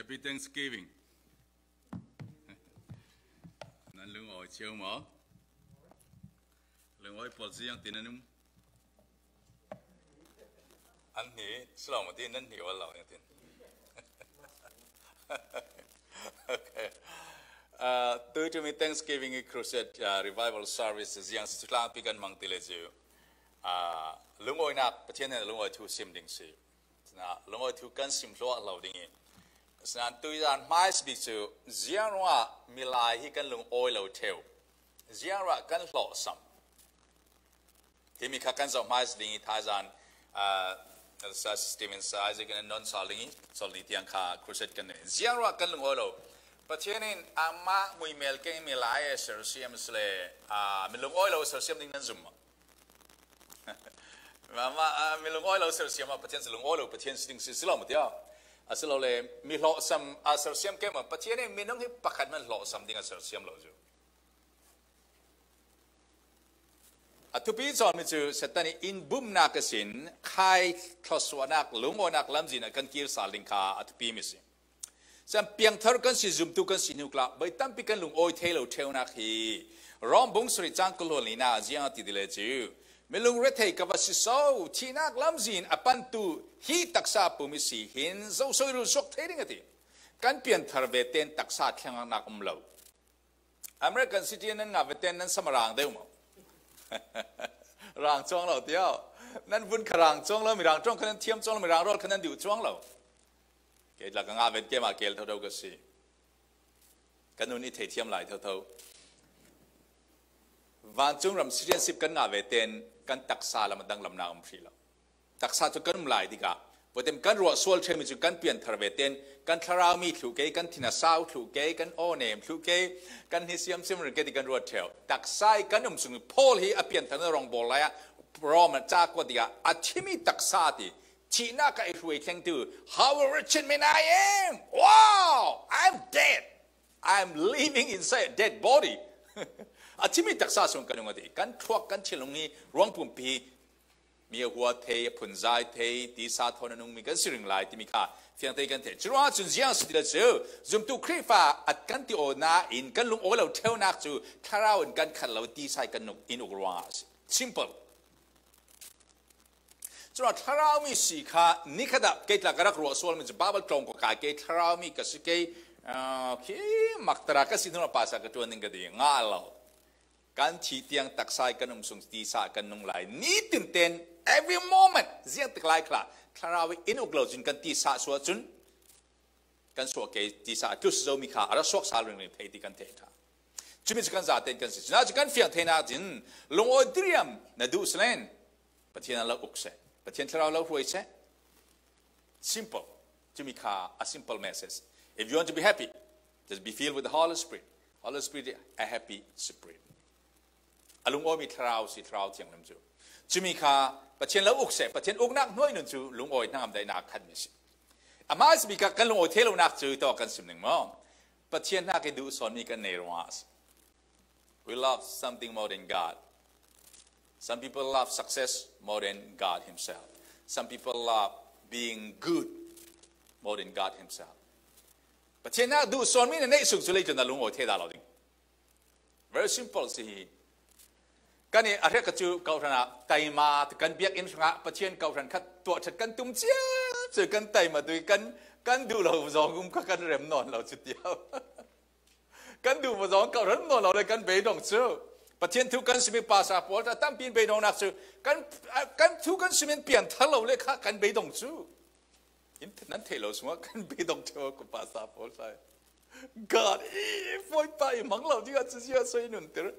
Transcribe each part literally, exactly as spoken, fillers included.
Happy Thanksgiving. Nan lungawi chiu maw? Lungawi pawl ziang tin an um. An hni, si lo maw ti, nan hni awl lo ziang tin. Okay. Uh, tui tumi Thanksgiving i Crusade, uh, Revival Service ziang si tlangpi kan mang ti le ziu. Uh, lungawinak, Pathian in lungawi thu sim ding si. Sina, lungawi thu kan sim hluah lo ding i. Sina, tui zan hmai si bik cu, ziang ruangah milai hi kan lungawi lo theu. Ziang ruah kan hlawhsam. Timi kha kan zoh hmai si ding i thaizan, ah, Sa Stephen Sa, Isaac in non sal ding i, sol ni tiang kha crusade kan nei. Ziang ruah kan lungawi lo. Pathian in amah muimel keng milai e sersiam si le, ah, mi lungawi lo sersiam ding nan zum maw? Mama, ah, mi lungawi lo sersiam ah Pathian si lungawi lo Pathian si ding si, si lo maw tia? A si lo le, mi hlawhsam a sersiam keng maw? Pathian in minung hi pakhat man hlawhsam ding a sersiam lo cu. A thupi cawn mi cu Satan i inbumnak a sin, khai thluasuahnak, lungawinak lamzin a kan kir sal ding kha a thupi mi si. Cun piangthar kan si, zumtu kan si hnuk lah, bei tampi kan lungawi thei lo theunak hi Rom bung sarih cang kul hluan lina ziang a ti ti le cu, mi lungre thei ka va si so, thihnak lamzin a pantu hi taksa pum i si hin, zo so i rul suak thei ding a ti. Kan pianthar ve ten taksa thlengnak um lo. American city nan ngah ve ten nan sam a rang deuh maw? Rang cuang lo tiau. Nan vun kha rang cuang lo, mi rang ṭawng kha nan thiam cuang lo, mi rang rawl kha nan duh cuang lo. Kei tla ka ngah ven keimah kel thotho ka si. Ka nun i thei thiam lai thotho. Vancung ram citizenship kan ngah ve ten kan taksa lam a danglamnak um hrih lo. Taksa cu kan um lai tikah, puatem kan ruah sual ṭhemi cu kan pianthar ve ten, kan thlarau mi thluh kei, kan thin a sau thluh kei, kan aw nem thluh kei, kan hni siamsiam ring kei ti kan ruat ṭheu. Taksa i kan um sung i Paul hi a pianthar na rong bawl lai ah, Rom a ca kua tikah, a thimi taksa ti, thihnak ah i hruai thlengtu, how wretched man I am! Wow! I'm dead! I'm living inside a dead body. A thimi taksa sung kan um a ti, kan thluak kan thinlung hi ruang pumpi hi mi a hua thei, a phunzai thei, tisa thawn a nungmi kan si ring lai timi kha fiang thei kan thei. Curuangah cun ziang si ti le cu, zumtu Khrihfa a kan ti aw nain kan lungawi lo ṭheunak cu thlarau in kan khat lo tisa i kan nuk, in uk ruangah a si. Simple. Curuangah thlarau mi si kha nikhat ah kei tla ka rak ruah sual mi cu Baibal tlawng ka kai kei, thlarau mi ka si kei, ah, khi maktara ka si hnu ah pasa ka ṭuan ding ka ti, ngah lo. Kan thih tiang taksa i kan um sung tisa kan nung lai. Nitin ten, every moment, ziang tik lai khla, thlarau i in uk lo cun kan tisa suah cun kan suah kei tisa a tlus zomi kha a ra suak sal ringring thei ti kan thei ṭha. Cumi cu kan zaten kan si. Cunah cu kan fiang theinak cin lungawi diriam na duh selen Pathian a lo uk seh. Pathian thlarau lo hruai seh. Simple. Cumi kha a simple message. If you want to be happy, just be filled with the Holy Spirit. Holy Spirit, a happy spirit. A lungawimi thlarau si, thlarau thianghlim cu. Cumi kha Pathian lo uk seh, Pathian uknak hnuai nun cu lungawi hnangam daihnak khat mi si. Amah si bik ah kan lungawi thei lonak cu tawk kan sim ning maw? Pathian hnak i duh sawnmi kan nei ruangah a si. We love something more than God. Some people love success more than God Himself. Some people love being good more than God Himself. Pathian hnak duh sawnmi na neih sung cu leitlun a lungawi thei dah lo ding. Very simple si hi. Kan i a hriak cu kawhhran ah taima kan biakinn hrangah Pathian kawhhran khat tuah ṭhat kan tum cia cu kan taima tu i kan, kan duh lo zong um kha kan rem nawn lo cu tiau. Kan duh va zong kawhhran nawn lo le kan beidong cu. Pathian thu kan simin pasa pawl a tampi in beidongnak cu kan, kan thu kan simin pianthar lo le kha kan beidong cu. In nan theih lo sungah kan beidong ṭheu ko pasa pawl tlai. God, i fawipa i mang lo dingah cu zia so i nunter.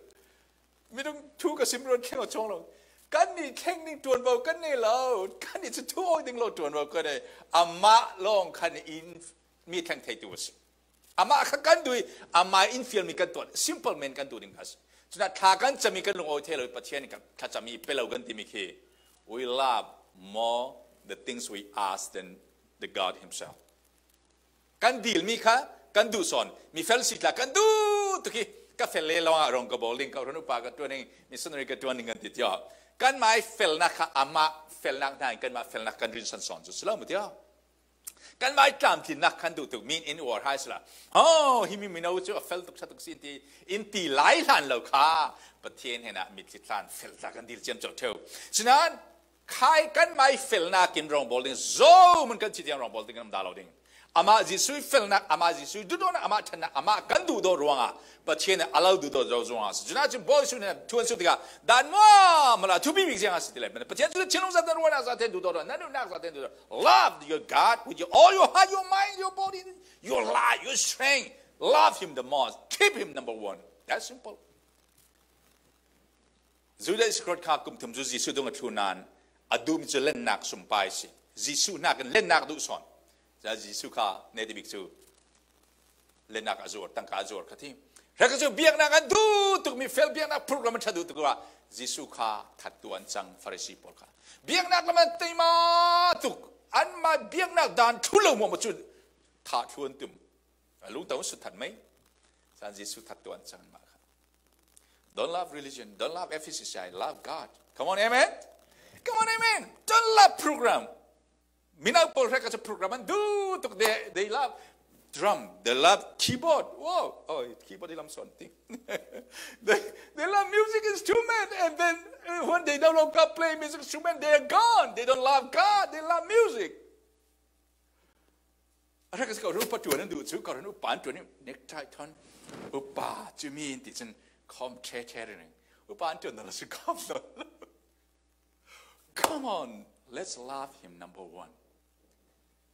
Midang thu ka sim ruat thleng a chuang lo. Kan nih thleng ding ṭuanvo kan nei lo. Kan nih cu thu awi ding lo ṭuanvo kan nei. Amah lawng khan in mi thleng theitu a si. Amah kha kan duh i, amah in fialmi kan tuah. Simple man kan duh ding kha a si. Cunah thla kan cami kan lungawi thei lo i Pathian in ka thlacami pe lo kan timi khi. We love more the things we ask than the God Himself. Kan dilmi kha kan duh sawn, mi fel si tla kan duh tuk hi, ka fel le lawngah rong ka bawl ding, ka hron upa ka ṭuan ding, missionary ka ṭuan ding kan ti tiah. Kanmah i felnak kha amah felnak hna in kanmah felnak kan rinsan sawn cu si lo mu tiah. Kan mai tlamtlinnak kan duh tuk, min in uar hai sila. Oh, hi mi mino cu a fel tuk, ṭha tuk si in ti, in ti lai hlan lo kha. Pathian hnenah mitthli tlan fel tla kan dil ciamco ṭheu. Sinain, khai kan mai felnak in rawngbawl ding, zo mun kan ci tiang rawngbawl ding kan um dah lo ding. Amah Jesuh felnak, amah Jesuh duhdawtnak, amah ṭhatnak, amah kan duhdaw ruangah Pathian a lo duhdaw zo ruangah si. Cunah cun Bawi Jesuh nih thu an sut tikah dan maw mala thupi bik ziang a si ti le. Pathian cu thinlung zate ruahnak zate duhdaw, nan nunnak zate duhdaw. Love your God with your, all your heart, your mind, your body, your life, your strength. Love him the most. Keep him number one. That's simple. Judas Iscariot kha kum thum cu Jesuh dong a thlun nain a duhmi cu lennak sumpai a si. Jesuh hnakin lennak duh sawn. Cun Jesuh kha netabik cu lennak a zuar, tangka a zuar kha ti. Hrekha cu biaknak an duh tukmi fel biaknak program an ṭha duh tuk ah Jesuh kha thattu an cang Farasi pawl kha. Biaknak lam an teima tuk, anmah biaknak dan thlu lo maw cu thah thlu an tum. A lungtang sut that mai. Cun Jesuh thattu an cang anmah kha. Don't love religion. Don't love F C C I. Love God. Come on, amen. Come on, amen. Don't love program. Mino pawl hrekha cu program an duh tuk. They, they love drum. They love keyboard. Whoa. Oh, keyboard hi lam sawn ti. They, they love music instrument. And then uh, when they don't love God play music instrument, they are gone. They don't love God. They love music. A hrekha cu ka ru pa ṭuan an duh cu, ka ru pa an ṭuan i necktie thawn, upa cu mi in ti cun khawm ṭhe ṭhe ringring. Upa an ṭuan lo si khawm lo. Come on, let's love him number one.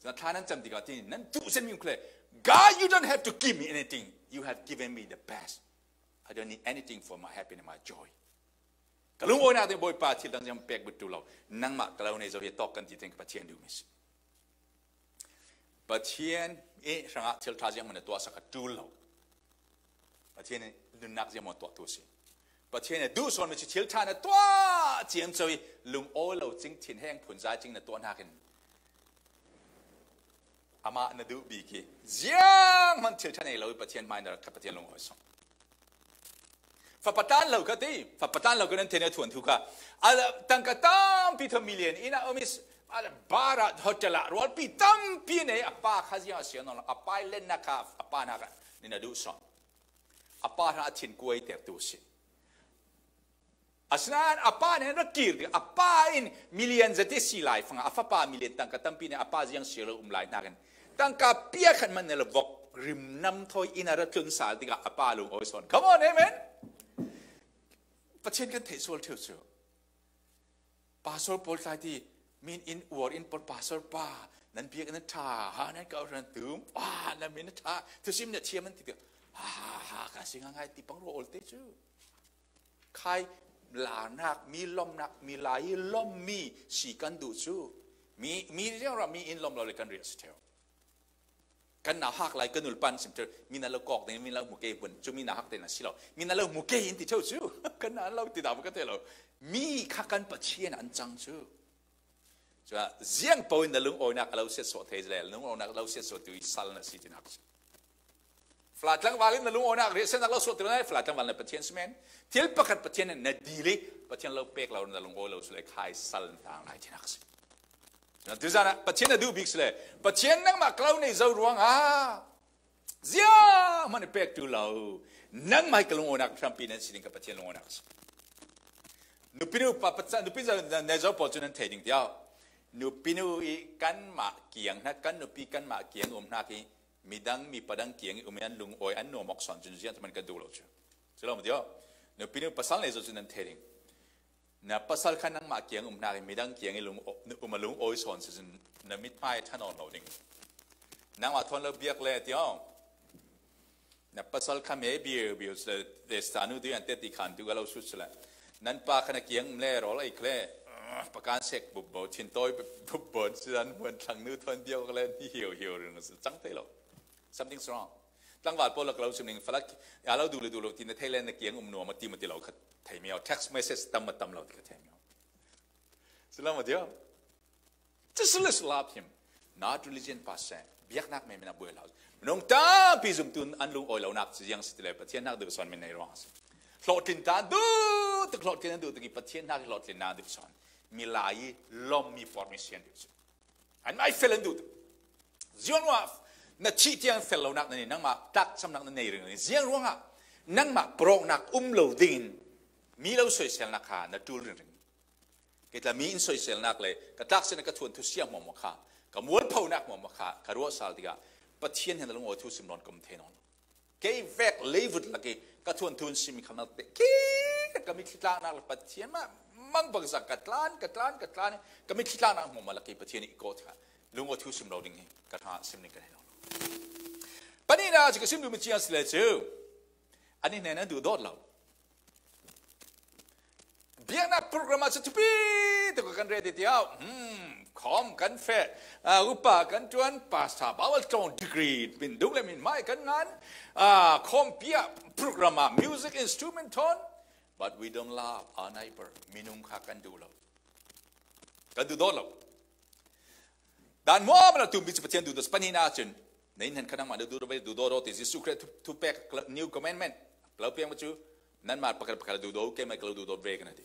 Cun thla nan cam tikah ti nan duh zen mi um khle. God, you don't have to give me anything. You have given me the best. I don't need anything for my happiness, my joy. Ka lungawinak ding Bawipa thil dang ziang pek bik ṭul lo. Nangmah ka lo nei zo hi tawk kan ti teng ka Pathian duhmi si. Pathian i hrangah thil ṭha zianghman a tuahsak a ṭul lo. Pathian i nunnak zianghman a tuahtu a si. Pathian i duh sawn mi cu thil ṭha na tuah ciamco i lungawi lo cing thinheng phunzai cing na tuah hnakin amah na duh bik i zianghman thil ṭha nei lo i Pathian hmai na rak khat Pathian lungawi sawn. Fapa tlan lo ka ti, fapa tlan lo ka nan thei na thuan thu kha. A tangka tampi thaw million in a omis a bar ah hotel ah rualpi tampi nei a pa kha ziang a sian nawn lo a pa i lennak kha a pa hna kha nin a duh sawn. A pa hna a thin kuai tertu si. Asinain a pa nih an rak kir tik a pa in million zate si lai fangah a fapa million tangka tampi nih a pa ziang si lo um lai hnakin tangka piakhat man na le vok rimnam thawi in a ra tlun sal tikah a pa lungawi sawn. Come on, amen. Pathian kan theih sual ṭheu cu. Pastor pawl tlai ti min in uar in pawl pastor pa nan biak nan ṭha ha nan kau nan tum a nan min ṭha thusim na thiam an ti ti ha ha ha ka si ngai ti pang ruah awl te cu. Khai lanak, mi lomnak, mi lai i lommi si kan duh cu. Mi, mi ziang ram mi in lom lo le kan riah si ṭheu. Kan nauhak lai kan ulpan sim ṭheu. Mi na lo kawk ding, mi lo hmu ke hun. Cu mi nauhak te na si lo. Mi na lo hmu ke in ti ṭheu cu. Kan na lo ti dah ka thei lo. Mi kha kan Pathian an cang cu. Cun ziang paoh in na lungawinak a lo siatsuah thei le, na lungawinak a lo siatsuah tu i sal na si tinak si. Fala tlangval in na lungawinak riahsiatnak lo suah ti lo, fala tlangval na Pathian si men. Thil pakhat Pathian in na dil i Pathian lo pek lo na lungawi lo si le khai sal na tang lai tinak si. Cun tuzan ah Pathian na duh bik si le Pathian nangmah ka lo nei zo ruangah zianghman i pek tu lo. Nangmah hi ka lungawinak hrampi nan si ding ka Pathian lungawinak si. Nupi nu pa paca, nupi za na zo pawl cu nan thei ding tiah. Nupi nu i kanmah kiang hna, kan nupi kanmah kiang um hna khi midang, mi padang kiang i um i an lungawi an nuam awk sawn cun ziang man kan duh lo cu. Si lo maw tiah? Nupi nu pasal nei zo cu nan thei ding. Na pasal kha nangmah kiang um hna khi midang kiang i lung, um a lungawi sawn si cun na mithmai ṭha nawn lo ding. Nangmah thawn lo biak le tiah. Na pasal kha me biu biu si le, le sanu tu yan te ti khan tu ka lo sut si le. Nan pa kha na kiang um le rawl ei khle. Pakan sek bup bo, thin tawi bup bo, si dan muan thlang nu thawn biau ka le ni hiau hiau ring si cang thei lo. Something's wrong. Tlangval pawl ka lo sim ning falak, ya lo du le du lo ti na thei le na kiang um nuam a ti ma ti lo kha thei mio. Text message tam ma tam lo ti kha thei mio. Si lo ma dio. Just let's love him. Not religion per se. Biaknak me mina buai lo. Minung tampi zumtu an lungawi lonak cu ziang si ti le Pathian nak duh sawn min nei ruang a si. Hlawhtlin ta duh tuk, hlawhtlin an duh tuk i Pathian nak hlawhtlin na duh sawn. Milai i lom mi por mi sian duh cu. An mai fel an duh tuk. Ziang ruangah na thih tiang fel lonak na nei, nangmah tlakchamnak na nei ringring. Ziang ruangah nangmah pawlawknak um lo dingin mi lo soiselnak kha na ṭul ringring. Kei tla mi in soiselnak le ka tlakchamnak, ka thuanthu siang hmuahhmuah kha, ka mualphonak hmuahhmuah kha ka ruahsal tikah Pathian hnen a lungawi thu sim lawn ka um thei nawn lo. Kei vek leivut lak i ka thuanthu in sim i khamnak te khi ka mitthli tlaknak le Pathian mah mang bangzah ka tlan, ka tlan, ka tlan, ka mitthli tlaknak hmuahhmuah lak i Pathian i kawh tikah lungawi thu sim lo ding hi ka ṭha sim ding ka nei lo. Pahnihna cu ka sim duhmi ciang si le cu, an i hnen an duh dawt lo. Biaknak program ah cu thupi tuk kan rel ti tiau. Hmm, khawm kan feh, ah, upa kan ṭuan, pastor bawal tlawng degree min duk le min mai kan ngan, ah, khawmpi ah program ah music instrument thawn. But we don't love our neighbor. Minung kha kan duh lo. Kan duh dawt lo. Dan hmuahhmuah a tummi cu Pathian duhdaw si. Pahnihnak cun, na in hnen kha nangmah na duhdaw ve, duhdaw dawt ti Jesuh Khrih thu, thupek, new commandment, lo piang cu, nanmah pakhat pakhat duhdaw, keimah ka lo duhdaw ve kan ti.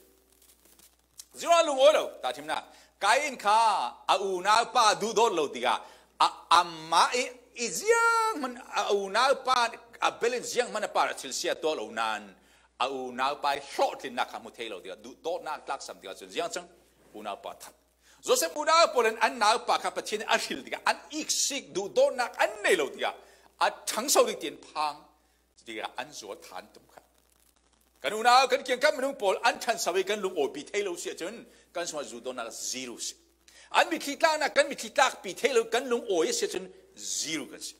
Ziang lungawi lo, tahṭhimnak. Kain kha a unaupa duhdawt lo tikah, a, amah i, i zianghman, a unaupa a bel in zianghman a par a thil siat tuah lo nain, a unaupa i hlawhtlinnak kha hmu thei lo tikah, duhdawtnak tlaksam tikah cun ziang cang, unaupa that. Joseph unau pawl in an naupa kha Pathian in a hril tikah an iksik duhdawtnak an nei lo tikah a ṭhangso ding tiin phang tikah an zual than tum kha. Kan unau kan kiangkap minung pawl an ṭhangso i kan lungawpi thei lo si ahcun kan sungah duhdawtnak zero si. An mitthli tlaknak kan mitthli tlakpi thei lo kan lungawi a si ahcun zero kan si.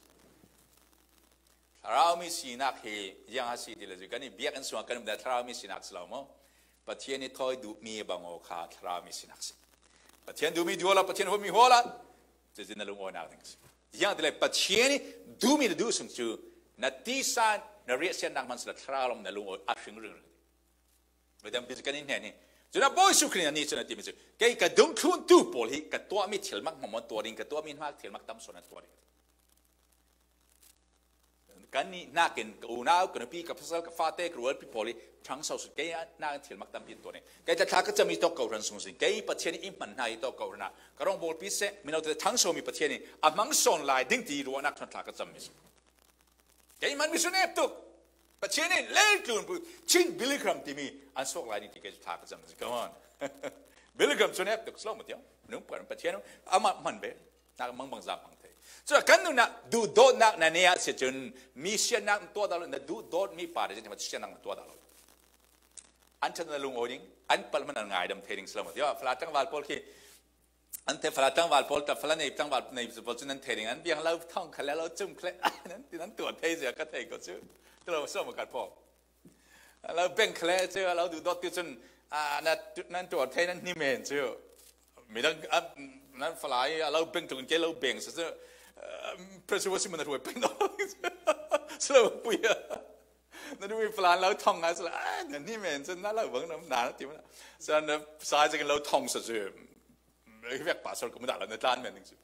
Thlarau mi sinak hi ziang a si ti le cu, kan i biakinn sungah kan umnak thlarau mi sinak si lo maw? Pathian i thawi duhmi a bang aw kha thlarau mi sinak si. Pathian duhmi duh awla, Pathian huatmi huat awla, cucu na lungawinak ding si. Ziang ti le Pathian i duhmi na duh sung cu na tisa, na riahsiatnak hman sila thlarau lam na lungawi a hring ringring. Midang pi cu kan i hnen hi. Cun a Bawi Jesuh Khrih nih cun a timi cu, kei ka dungthluntu pawl hi ka tuahmi thil mak hmang tuah ding, ka tuahmi hnak thil mak tam sawn an tuah ding. Kannih nakin ka unau, ka nupi, ka pasal, ka fate, ka rualpi pawl hi ṭhangso sut. Kei nakin thil mak tampi an tuah ding. Kei tla thla ka cami tawk ko hran sung sin. Kei Pathian i hman hna hi tawk ko hran ah ka rawngbawlpi seh, mino te ṭhangsomi Pathian in a hmang sawn lai ding ti ruahnak ṭhan thla ka cami sung. Kei hmanmi cu nep tuk. Pathian in leitlun bu Chin Billy Graham timi an suak lai ding ti kei cu thla ka cam. Come on. Billy Graham cu nep tuk, slow matiang. Nung Pathian amah hman ve. Nak mangbangza hmang thei. Cun kan nunah duhdawtnak na nei ah si cun mi siatnak tuah dah lo, na duhdawtmi pa dah siatnak tuah dah lo. An ṭhat na lungawi ding, an palh hmanh an ngaidam thei ding si lo matiang. Fala tlangval pawl khi An thei fala tlangval pawl, ta fala nei tlangval nei pawl cu nan thei ding. An biang lo thong kha le lo cum kha le nan ti nan tuah thei zia ka thei ko cu. Ti lo so ma khat pawl. Lo beng kha le cu lo duhdawt ti cun, ah, na, nan tuah thei nan hni men cu. Midang, ah, nan fala i a lo beng tuk in ke lo beng si cu. Ah, pressure si man ruai pen no. Si lo pui a. Na duh i fala lo thong a si lo. Ah, nan hni men cu na lo bang na na ti mana. Sa na sa cu lo thong sa cu. Vek pastor ka mu dah lo, na tlan men ding cu.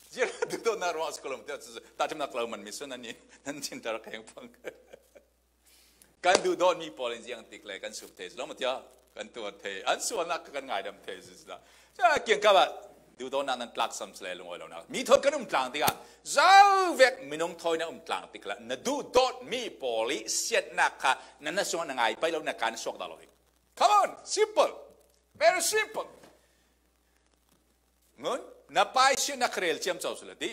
Zia duhdawtnak ruang a si ko lo, matiah cu, tahṭhimnak lo man mi sun an i, nan thinter keng pang. Kan duhdawtmi pawl in ziang tik le kan sum thei si lo, matiah kan tuah thei, an sualnak kan ngaidam thei si si dah. Ca kiangkap ah duhdawtnak nan tlaksam si le lungawi lonak. Mi thawi kan um tlang tikah, zo vek minung thawi na um tlang tik le, na duhdawtmi pawl i siatnak kha na na sungah na ngai paih lo, na kan suak dah lo ding. Come on, simple. Very simple. Ngun, na pa i siatnak kha rel ciamco si lo ti.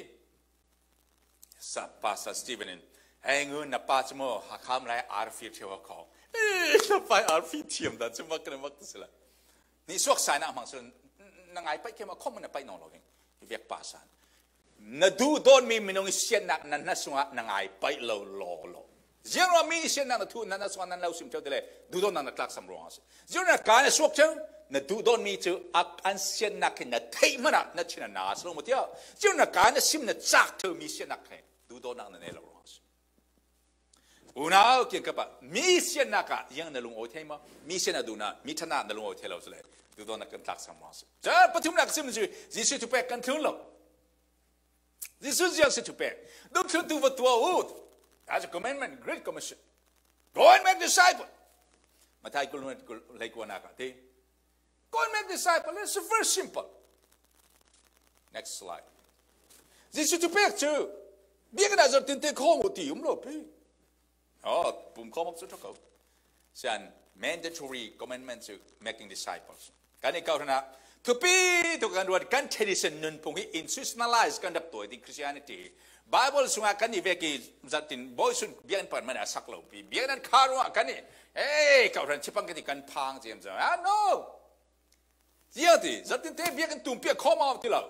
Sa, Pastor Stephen in, hei ngun, na pa cu maw, Hakha lai arfi ṭheu a kho. Eh, na pa i arfi thiam dan cu mak na mak si lo. Nih suak sai nak hmang si lo. Na ngai paih khe maw, khom na paih nawn lo ding. Vek pa san. Na duhdawtmi minung i siatnak na hna sungah na ngai paih lo law law. Ziangruangmi i siatnak na thu na hna sungah nan lo sim theu ti le duhdawtnak na tlaksam ruangah a si. Ziangruang na kaa na suak theu, na duhdawtmi cu a, an siatnak khin na theih hmanh ah na thin a na a si lo matiah. Ziangruang na kaa na sim na cak theu mi siatnak khin duhdawtnak na nei lo ruangah a si. Unau kiangkap ah mi siatnak ah ziang na lungawi thei maw? Mi siatnak duhnak, mi ṭhatnak na lungawi thei lo cu le duhdawtnak kan tlaksam ruangah a si. Cun pathumnak ka sim cu Jesuh thupek kan thlun lo. Jesuh ziang si thupek. Dungthluntu va tuah u. That's a commandment, great commission. Go and make disciple. Matthai kul, kul, hlei kuanak ah ti. Go and make disciple. It's very simple. Next slide. Jesu thupek chu biakna zat tinte khawm uh ti um lo pi. Oh, pum khawm chu thok. Sian mandatory commandment chu making disciples. Kan i kau thana thupi tu kan ruat kan tradition nunpung hi institutionalize kan dap tuai ding Christianity. Bible sunga kan i veki zatin boy sun bian pan man a sak lo pi. Bian an kharua kan i, hey, kau than chipang kati kan phang jem zang. Ah, no. Ziang ti, zatin te biak kan tum piak khawm au ti lo.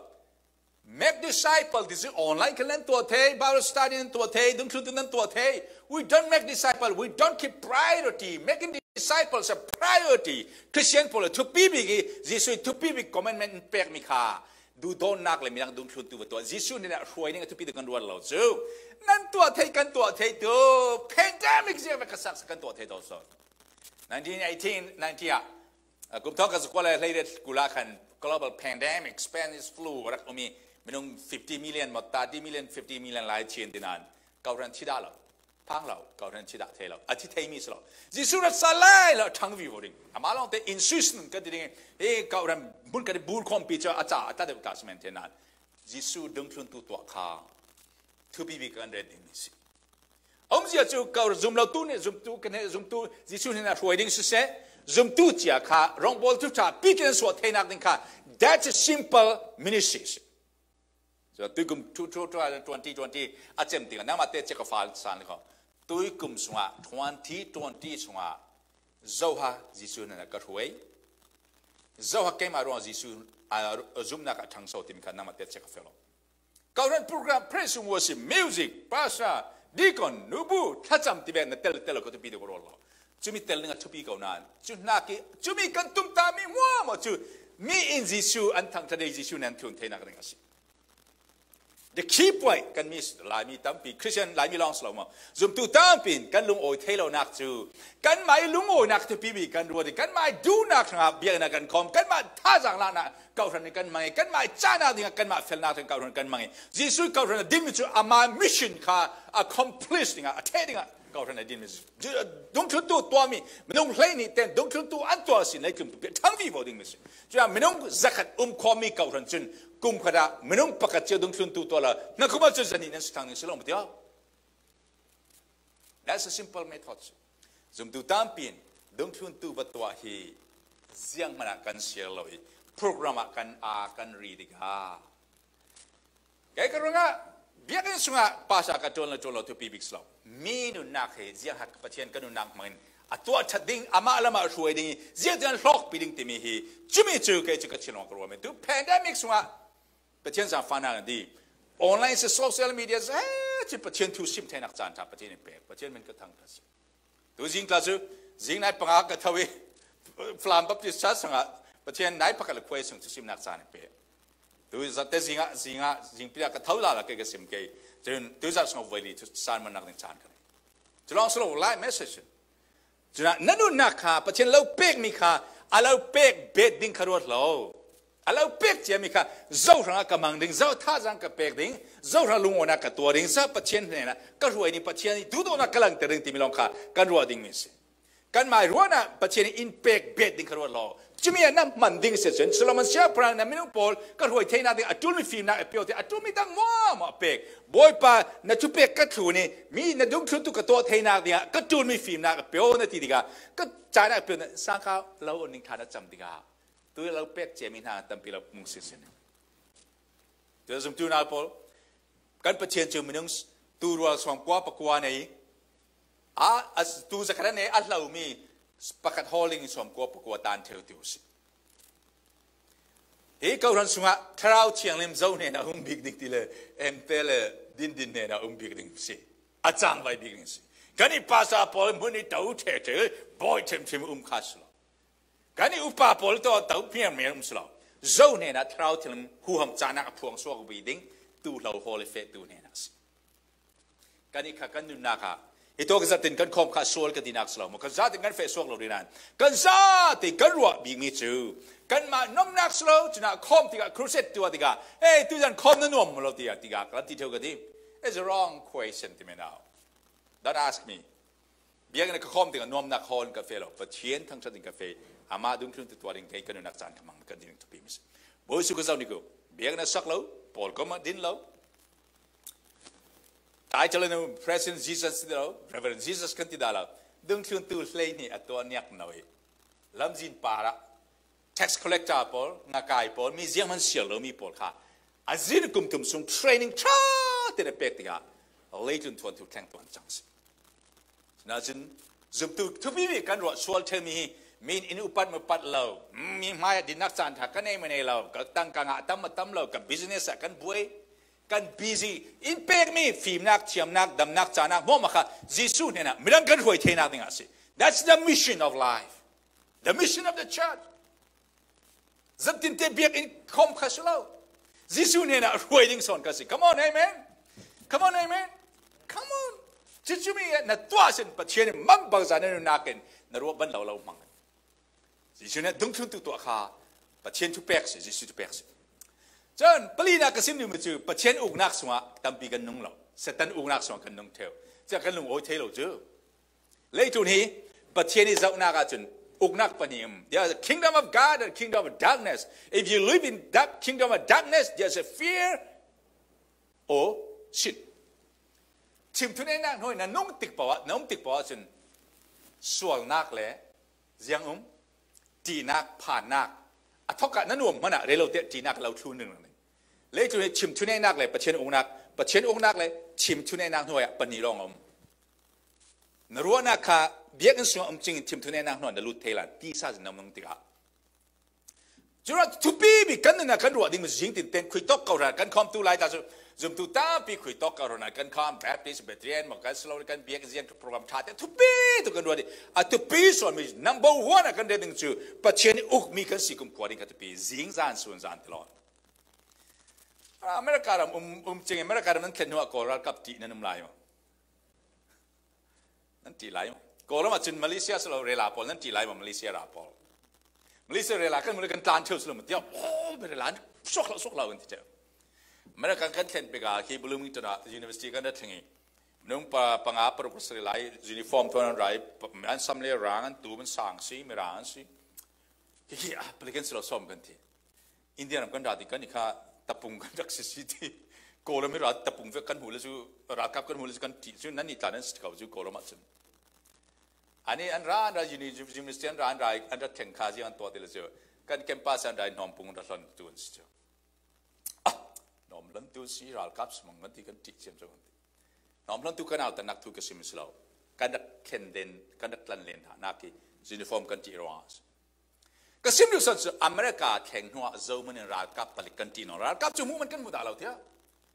Make disciple, this is online kan nan tua thei, Bible study nan tua thei, dungthlun tu nan tua thei. We don't make disciple, we don't keep priority. Making disciples a priority. Christian pawl a thupi bik i, Jesu i thupi bik commandment in pek mi kha. Du don nak le mi lang dungthlun tu va tua. Jesu ni na hruai ning a thupi tu kan ruat lo chu. Nan tua thei, kan tua thei tu. Pandemic ziang va ka sak kan tua thei tu so. Nineteen eighteen, nineteen ah. A kum thawk ka zakua le hlei ret kula khan global pandemic, Spanish flu, rak umi minung fifty million, mot thirty million, fifty million lai chin dinan. Kau ran chida lo, phang lo, kau ran chida thei lo, a thi thei mi si lo. Jesu rat sa lai lo, thang vi vo ding. Ama long te institution ka ti ding, e kau ran bun ka di bur khom pi cha, a cha, a ta de ka smen te nan. Jesu dungthlun tu tua kha. Thupi bi kan ret ding mi si. Om zia chu kau zum lo tu ne, zum tu kan he, zum tu, Jesu ni na hruai ding si se, zum tu chia kha, rong bol tu cha, pi ken suat thei nak ding kha. That's a simple ministry. So, tui kum tu, tu, tu, twenty twenty, a chem ting, nang ma te che ka fal san ko. Tui kum sunga, twenty twenty sunga, zo ha, Jesu ni na ka hruai. Zo ha keima ruang Jesu, a, zum na ka thang so tim kha, nang ma te che ka felo. Kau ran program, praise and worship, music, pastor, deacon, nubu, thacham ti be na tel tel ko tu pi de ko lo. Chumi tel nga thupi kau nan. Chu na ki, chumi kan tum ta mi ngwa mo chu. Mi in Jesu an thang ta de Jesu nan thun thei nak ring asi. The key point kan mi lai mi tampi, Christian lai mi long slow mo. Zum tu tampin kan lung oi thei lo nak chu. Kan mai lung oi nak thupi bi kan ruat ding. Kan mai du nak nga biak na kan khom. Kan mai tha zang la na kau ran kan mai. Kan mai cha na ding kan mai fel na kan kau ran kan mai. Jesu kau ran din mi chu ama mission kha accomplish ding a the ding a kau ran din mi. Dungthlun tu tua mi. Minung hlei ni ten dungthlun tu an tua sin lai kum tu thang vi vo ding mi si. Chu a minung zakhat um khom mi kau ran chun kum khada minung pakat chia dungthlun tu tua la. Na kuma chu zani nan si thang ni si long tia. That's a simple method. Zum tu tampin, dungthlun tu va tua hi, ziang mana kan sial lo hi, program a kan a kan ri ding a. Kei ka runga, biak in sunga, pasa ka tuan lo tuan lo tu pi bik slow. Mi nu nak hi, ziang hak Pathian ka nu nak main, a tua that ding, ama lama hruai ding, ziang tian hlok pi ding ti mi hi, chumi chu kei chu ka chin long ka ruam. Tu pandemic sunga, Pathian zang fa nak di, online se social media se, eh, chi Pathian thu sim thei nak chan tha Pathian in pek, Pathian min ka thang ka si. Tu zing tla chu, zing nai panga ka thawi, Flam Baptist Church sanga, Pathian nai pakal khuai sung thu sim nak chan pe. Tu za te zinga, zinga, zing pia ka thau la la ke ka sim ke. Chun, tu za sung voi li chu san man nak ding chan ka. Chu long slow lai message. Chuna, na nu nak kha, Pathian lo pek mi kha, a lo pek bet ding kha ruat lo. A lo pek chia mi kha, zo hrang a ka mang ding, zo tha zang ka pek ding, zo hrang lungona ka tua ding, za Pathian hnena, ka hruai ni Pathian ni, tu dona ka lang te ding ti mi long kha, kan ruat ding mi si. Kan mai ruana, Pathian in pek bet ding kha ruat lo. Chumi a na man ding se chun, Solomon sia prang na minung pawl, ka hruai thei nak ding, a tul mi fim nak, a pio te, a tul mi dang mo, mo pek. Boy pa, na chu pek ka thlu ni, mi na dung thlu tu ka tua thei nak ding, ka tul mi fim nak, a pio na ti ding, ka cha nak pio na, sang ka lo on ning tha na cham ding. Tu lo pek che mi na tam pi lo mung si sin. Tu zum tu na pawl, kan Pathian chu minung tu rual som kua pa kua nei, a, a tu zakara nei, a hlau mi, pakat holing som kua pa kua tan theu tu si. Hi kau ran sunga, Thlarau Thianghlim zo hnena um bik ding ti le, em te le, din din hnena um bik ding si. A chang vai bik ding si. Kan i pasa pawl mun i tau the the, boy them them um kha si lo. Kan i upa pawl to tau piang me um si lo. Zo hnena Thlarau Thianghlim huham chana a phuang suak bi ding, tu hlau hol fe tu hnena si. Kan i kha kan nun nak a. Hi to ka zatin kan khom kha sual ka dinak slow mo. Kan zatin kan fe suak lo dinan. Kan zatin kan ruah bik mi chu. Kan ma nom nak slow, chuna khom tika crusade tua tika. Hey, tu zan khom na nuam lo tia, tika. Kan ti theu ka ti. It's a wrong question ti me now. Don't ask me. Biak na ka khom tika nuam nak hon ka fe lo. Pathian thang sa ding ka fe. Ama dung thlun tu tua ding kei kan nun nak chan ka mang ka ding tu pi mi si. Boy su ka zau ni ko. Biak na sak lo, pawl ko ma din lo. Title nu President Jesus ti lo, Reverend Jesus kan ti dah lo. Dungthluntu hleihnih a tuah niak no i. Lamzin para. Tax collector pawl, ngakai pawl, mi ziang man sial lo mi pawl kha. A zin kum thum sung training ṭha te na pek tikah. Leitlun thuanthu thleng tuan cang si. Sinah cun zumtu thupi mi kan ruah sual ṭheu mi hi, mi in upat mapat lo, mi hmai ah dinnak caan ṭha kan ei ma nei lo, ka tangka ngah tam a tam lo, ka business ah kan buai, kan busy, in pekmi fimnak, thiamnak, damnak, cahnak, hmuahhmuah kha Jesuh hnenah midang kan hruai theinak dingah a si. That's the mission of life. The mission of the church. Zat tinte biakinn khawm kha si lo. Jesuh hnenah hruai ding sawn kha si. Come on, amen. Come on, amen. Come on. Cucu mi na tuah sin Pathian in mambangza na nunnak in na ruah ban lo lo hmang. Jesuh hnenah dungthluntu tuah kha Pathian thupek si, Jesuh thupek si. Cun palinak ka sim ding cu Pathian uknak sungah tampi kan nung lo. Satan uknak sungah kan nung ṭheu. Cun kan lungawi thei lo cu. Leitlun hi Pathian i zohnak ahcun uknak pahnih um. There's a kingdom of God and kingdom of darkness. If you live in dark kingdom of darkness, there's a fear or sin. Thimthuneihnak hnuai na nung tik paoh ah, na um tik paoh ahcun sualnak le ziang um, ṭihnak, phannak, a thawk ah na nuam hmanh ah rel lo tiah ṭihnak lo thlun ringring. Leitlun hi thimthuneihnak le Pathian uknak, Pathian uknak le thimthuneihnak hnuai ah pahnih lawng a um. Na ruahnak kha biakinn sungah um cingin thimthuneihnak hnuah na lut thei lai, tisa zin na um nung tikah. Cun thupi mi kan nunnak kan ruah ding zing tinten khuitawk ko hna kan khawmtu lai ta cu zumtu tampi khuitawk ko hna kan khawm Baptist, Presbyterian, maw kan si lo kan biakinn ziang program ṭha te thupi tu kan ruah ding. A thupi sual mi number one a kan rel ding cu Pathian uk mi kan si kumkhua ding kha thupi zing zan sun zan ti lo. America ram um, um cing America ram nan thlen hnuah Kawl ralkap ṭih nan um lai maw? Nan ṭih lai maw? Kawlram ah cun Malaysia si lo rela pawl nan ṭih lai maw? Malaysia ra pawl. Malaysia rela kan hmuh le kan tlan ṭheu si lo maw? Tiah, oh, rela an suak lo, suak lo kan ti ṭheu. America kan thlen pek ah khi Bloomington ah university kan rat thlengi. Minung pa, panga paruk si rela i uniform tuan an rai, an sam le rang an tu, an sang si, mi rang an si. Hi hi, ah, palik kan si lo sawm kan ti. India ram kan ra ti kan i kha tapung kan rak sisi ti. Kawlram i ra tapung vek kan hmuh le cu ralkap kan hmuh le cu kan ṭih cu nan nih tla nan si ko cu Kawlram ah cun. Ani an ra an ra uni-, university an ra an ra an ra thleng kha ziang an tuah ti le cu kan campus an ra i hnawmpung an ra hlon tu an si cu. Ah, hnawm hlon tu si ralkap si mang kan ti kan ṭih ciam cu kan ti. Hnawm hlon tu kan autannak thu ka sim si lo. Kan rak thlen den, kan rak tlan len hna nak i uniform kan ṭih ruangah a si. Ka sim duh sawn cu America thleng hnuah zohman in ralkap palik kan ṭih nawn. Ralkap cu hmuh man kan hmu dah lo tiah.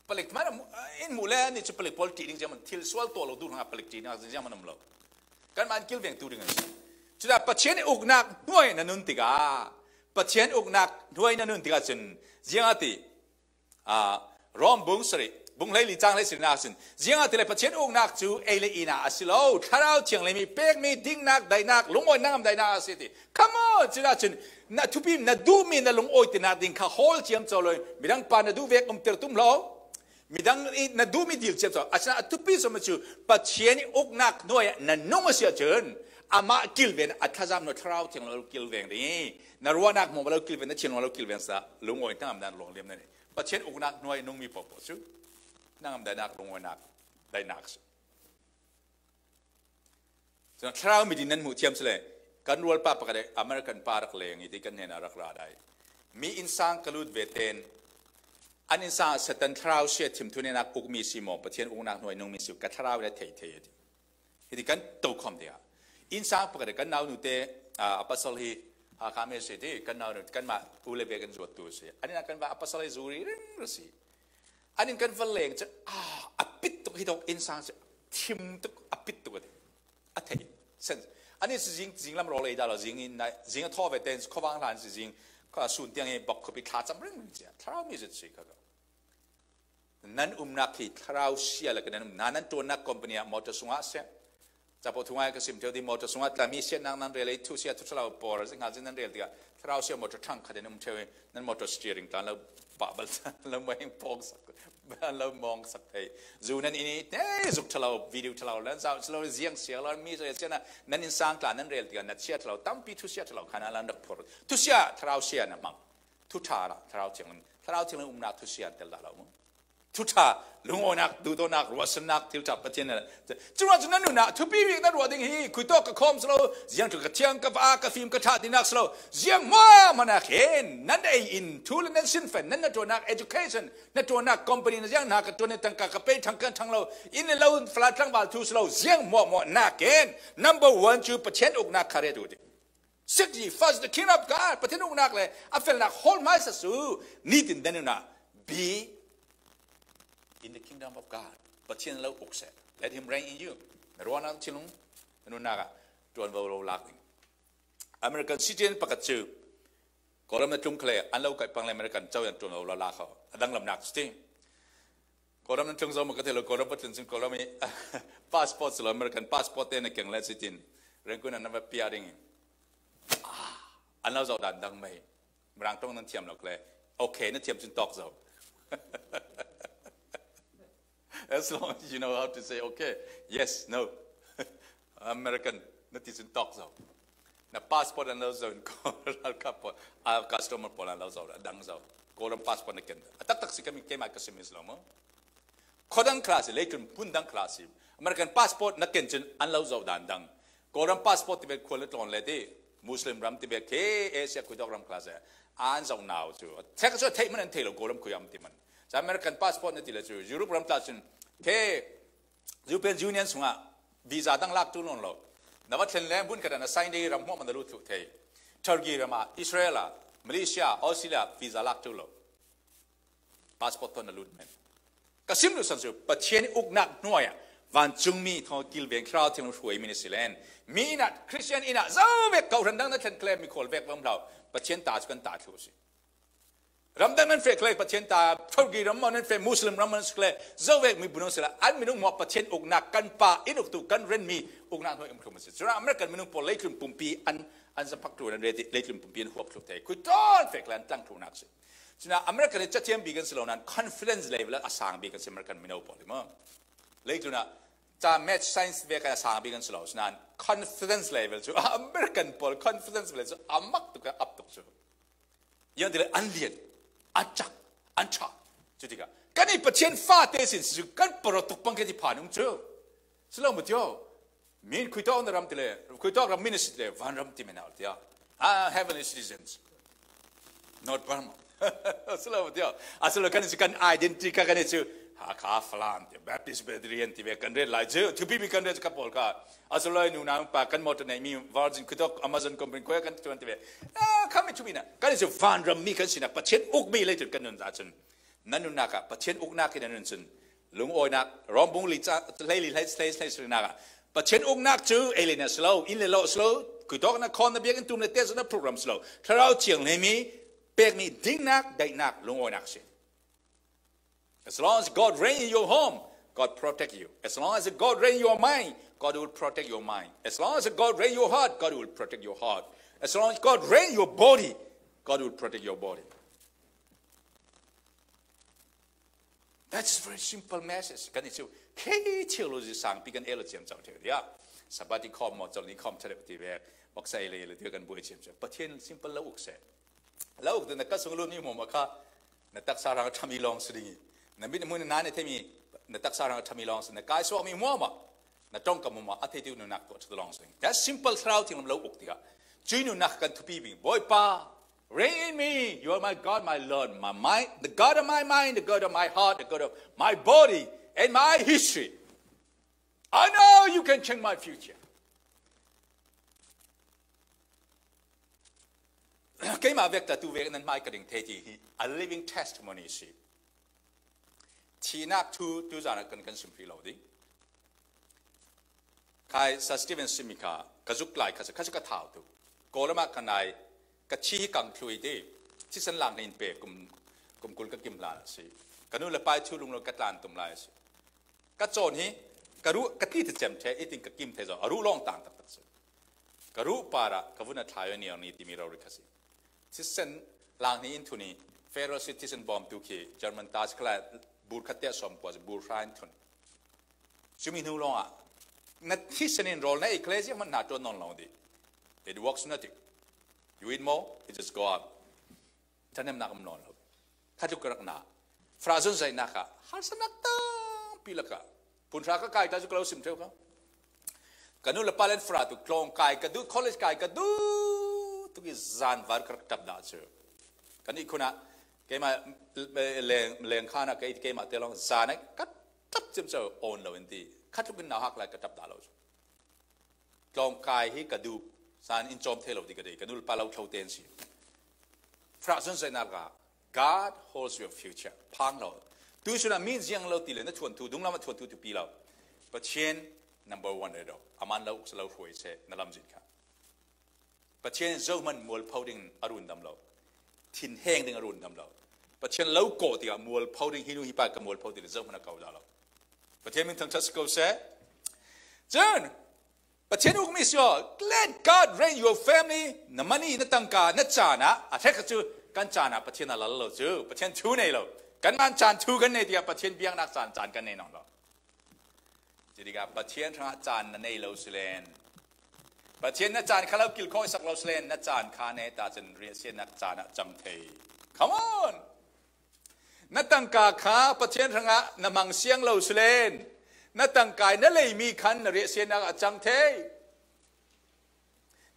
Palik hmanh a hmuh, in hmuh le nih cu palik pawl ṭih ding ziangman thil sual tuah lo duh hnga palik ṭih ding ziangman um lo. Kanmah in kilveng tu ding an si. Cudah Pathian uknak hnuai na nun tikah, Pathian uknak hnuai na nun tikah cun ziangah ti, Aa, Rom bung sarih, bung hleili cang hleisarihnak sin. Ziangahtile Pathian uknak cu ei le ihnak a si lo. Thlarau Thianghlim i pekmi dingnak, daihnak, lungawi nangam daihnak a si ti. Come on! Cudah cun na thupi, na duhmi na lungawi tinak ding kha hawl ciamco lo. Midang pa na duh vek umter tum lo. Midang i na duhmi dil ciamco. Asinain a thupi sawm cu Pathian i uknak hnuai ah na nung a si ahcun amah kilven a thlazam hnu Thlarau Thianghlim lo kilveng ding. Na ruahnak hmuh lo kilven, na thinlung lo kilven sa lungawi nangam dan luang liam na nei. Pathian uknak hnuai nungmi paohpaoh cu nangam daihnak, lungawinak, daihnak si. Cun thlarau mit in nan hmuh thiam si le, kan rualpa pakhat American pa rak leng i ti kan hnenah rak ra dai. Mi innsang ka lut ve tein an innsang ah Satan thlarau sia thimthuneihnak ukmi si maw, Pathian uknak hnuai nungmi si, ka thlarau in a thei thei a ti. Hiti kan tokhom tikah innsang pakhat kan naunu te, aa, a pasal hi Hakha mi si ti kan naunu, kanmah u le ve kan zuattu si. An in kan va a pasal hi zuri ring ra si. An in kan va leng cu, ah, a pit tuk hi tuk innsang cu thim tuk a pit tuk a ti. A thei. Sen. An in si zing, zing lam rawl ei dah lo, zing in nai, zing a thaw ve tein khuavang hlan si zing, kha sun tiang hi bok khuapi thla cam ring ring cia. Thlarau mi zat si kha. Nan umnak hi thlarau sia le kan nan um. Nan, nan ṭuannak company ah motor sungah a si. Capo thungai ka sim ṭheu ti motor sungah tla mi siatnak nan rel i thusia thuṭhalo pawl zi hngal zin nan rel tikah thlarau sia motor ṭhang khat in um ṭheu i nan motor steering tlan lo pah bal lo meng pawng sak lo mawng sak thei. Zu nan ini te zuk ṭhalo video ṭhalo nan zau ṭhalo ziang siang lo mi zai siana nan innsang tla nan rel tikah nat sia ṭhalo tampi thusia ṭhalo khan a lan rak phor. Thusia thlarau sia na hmang. Thu ṭha dah, Thlarau Thianghlim, Thlarau Thianghlim umnak thusia an tel dah lo mu. Thu ṭha, lungawinak, duhdawtnak, ruahsannak, thil ṭha Pathian na. Cuma cu na nunah thupi bik na ruah ding hi, khuitawk ka khawm si lo, ziang ṭha ka thiang, ka va, ka fim, ka ṭha tinak si lo, ziang hmuahhmuah nakin nan ei in thu le nan sinfen, nan na ṭuannak education, na ṭuannak company na ziang hna ka ṭuan in tangka ka pei ṭhang kan ṭhang lo, inn le lo, fala tlangval thu si lo, ziang hmuahhmuah nakin number one cu Pathian uknak kha ret u ti. Seek ye first the kingdom of God. Pathian uknak le a felnak hawl hmaisa su. Nitin dan unah, be in the kingdom of God. Pathian lo uk seh. Let him reign in you. Na ruahnak thinlung na nunnak ah ṭuanvo lo lak ding. American citizen pakhat cu Kawlram na tlung khale an lo kaih pang le American co an ṭuanvo lo lak kho. A danglamnak si ti. Kawlram nan tlung zo maw ka thei lo, Kawlram patlun sin Kawlram i passport si lo, American passport te na keng le sitin Rangoon an na va pia ding i. Ah, an lo zoh dan dang mai. Mirang tong nan thiam lo kle. Okay, na thiam cun tawk zo. As long as you know how to say okay, yes, no. American, na ti cun tawk zo. Na passport an lo zo in Kawlram ralkap pawl, a customer pawl an lo zo, a dang zo. Kawlram passport na ken. A taktak si kami keimah ka sim is lo maw? Khuadang khla si, leitlun pundang khla si. American passport na ken cun an lo zo dan dang. Kawlram passport ti ve khual le tlawn le ti. Muslim ram ti ve ke Asia khuitawk ram khla si. An zo nau cu. Thek cu theih man an thei lo Kawlram khui am ti man. Ca American passport na ti le cu Europe ram tla cun ke European Union sungah visa dang lak tu nawn lo. Na va thlen le hmun khat ah na sign dei ram hmuahhmuah na lut thluh thei. Turkey ram ah, Israel ah, Malaysia, Australia visa lak tu lo. Passport thawn na lut men. Ka sim duhsan cu Pathian uknak hnuai ah vancungmi thaw kilveng thlarau thinlung hruaimi na si len. Mi inn ah, Christian inn ah, zo vek kawhhran dang na thlen kle mi khawl vek va um hlau. Pathian ta cu kan ta thluh si. Ramdang nan feh khlei Pathian ta, Turkey ram maw nan feh, Muslim ram maw nan si khlei, zo vek mi bunung sila, an minung maw Pathian uknak kan pa, in uktu kan ren mi uknak hnuai um thum si. Cura American minung pawl leitlun pumpi an, an zaphak tu nan reti, leitlun pumpi an huap thlu thei. Khui ton feh khlei an tlang thlunak si. Cuna American i cathiam bi kan si lo nan confidence level a sang bi kan si American minung pawl i maw. Leitlun ah ca math science vek a sang bi kan si lo, cuna confidence level cu American pawl confidence level cu a mak tuk a ap tuk cu. Yang ti le an lian, an cak, an ṭha. Cu tikah kan i Pathian fate sin si cu kan parau tuk pang ke ti phan um cu. Si lo mu tio. Min khuitawk na ram ti le, khuitawk ram min a si ti le, van ram ti men a ti a. Ah, heavenly citizens. Not Burma. Si lo mu tio. A si lo kan i si kan identity kha kan i cu. Hakha Falam ti, Baptist Presbyterian ti ve kan ret lai cu. Thupi mi kan ret cu ka pawl kha. A si lo nunau pa kan motor nei mi Virgin khuitawk Amazon company khuai kan tuan ti ve. Ah, kha mi thupi na. Kan i cu van ram mi kan si na Pathian uk mi lei tun kan nun ta cun. Na nunnak ah Pathian uknak in na nun cun. Lungawinak, Rom bung li ca, hlei li hlei, hlei, hlei sinak ah. Pathian uknak cu ei le na si lo, in le lo si lo, khuitawk na khawn na biak in tum le te na program si lo. Thlarau thiang hlei mi, pek mi dingnak, daihnak, lungawinak si. As long as God reign in your home, God protect you. As long as God reign in your mind, God will protect your mind. As long as God reign in your heart, God will protect your heart. As long as God reign in your body, God will protect your body. That's a very simple message. Kan i cu, kei theology sang pi kan elo chiam chau theu dia. Sabati khom mo chol ni khom theu ti ve. Bok sai le le kan bui chiam chau. Pathian simple lo uk se. Lo uk tu na ka sung lu ni mo ma kha. Na taksa rang thami long sri. Na mit mun na ne themi. Na taksa rang thami long sri. Na kai so mi mo ma. Na tong ka mumah a theitu nunnak tuah ṭha lawng sing. That simple thlarau thing lo uk tikah cui nunnak kan thupi bing. Bawipa, reign in me. You are my God, my Lord, my mind, the God of my mind, the God of my heart, the God of my body, and my history. I know you can change my future. Keimah vek ta tu vek nan hmai ka ding thei ti hi a living testimony si. Thihnak thu tuzan ah kan kan simpi lo ding. Khai Sir Steven Smith kha ka zuk lai kha, kha ka thau tu. Kawlram ah ka nai, ka thi hi kang thlui ti. Thisen lang in pe kum, kum kul ka kim hlan a si. Ka nu le pai thu lunglo ka tlan tum lai a si. Ka cawn hi, ka ruh, ka ti te cem the, i tin ka kim the zo, a ruh lawng tang taktak si. Ka ruh par ah ka vun a thlai ni ni timi rori kha si. Thisen lang ni in thuni, Federal Citizen bawm tu khi, German ta si khala, bur khat te a sawm pua si, bur hra in thun. Cumi hnu lawngah na thisen in rawl na ei kle ziang hmanh hna ṭuan nawn lo dih. It works nothing. You eat more, it just go up. Thanemnak um nawn lo. Kha tluk ka rak na. Fra zon zaina kha harsa nak tampi laka pun hra ka kai ta cu ka lo sim ṭheu kha. Ka nu le pa len fra tu tlawng kai ka duh, college kai ka duh tuk i zan var ka rak ṭap dah cu. Kan ihkhun ah keimah leng, leng khan ah kei, keimah te lawng zan ah ka ṭap ciamco awn lo in ti. Khat tluk in nau hak lai ka ṭap dah lo cu. Tlawng kai hi ka duh, zan in cawm thei lo ti ka dei, ka nu le pa lo thlo te an si. Fra zon zaina ka God holds your future. Phang lo. Tu sun ah min ziang lo ti le na thuanthu, dunglam ah thuanthu tu pi lo. Pathian number one rero. Aman lo uk lo hruai se na lamzin kha. Pathian zohman mualpho ding a rundam lo. Thinheng ding a rundam lo. Pathian lo kaw tikah mualpho ding hi nu hi pa ka mualpho ti le zohman a kau dah lo. Pathian min thangṭhat si ko se. Cun Pathian ukmi si aw, let God reign your family. Na mani, na tangka, na caan ah, a hrek cu kan caan ah Pathian a lal lo cu, Pathian thu nei lo. Kanmah caan thu kan nei tikah Pathian biaknak caan, caan kan nei nawn lo. Cutikah Pathian hrangah caan na nei lo si len, Pathian na caan kha lo kilkhawi sak lo si len, na caan kha ne ta cun riahsiatnak caan ah cang thei. Come on! Na tangka kha Pathian hrangah na hmang siang lo si len, na tangka i na leimi khan na riahsiatnak ah cang thei.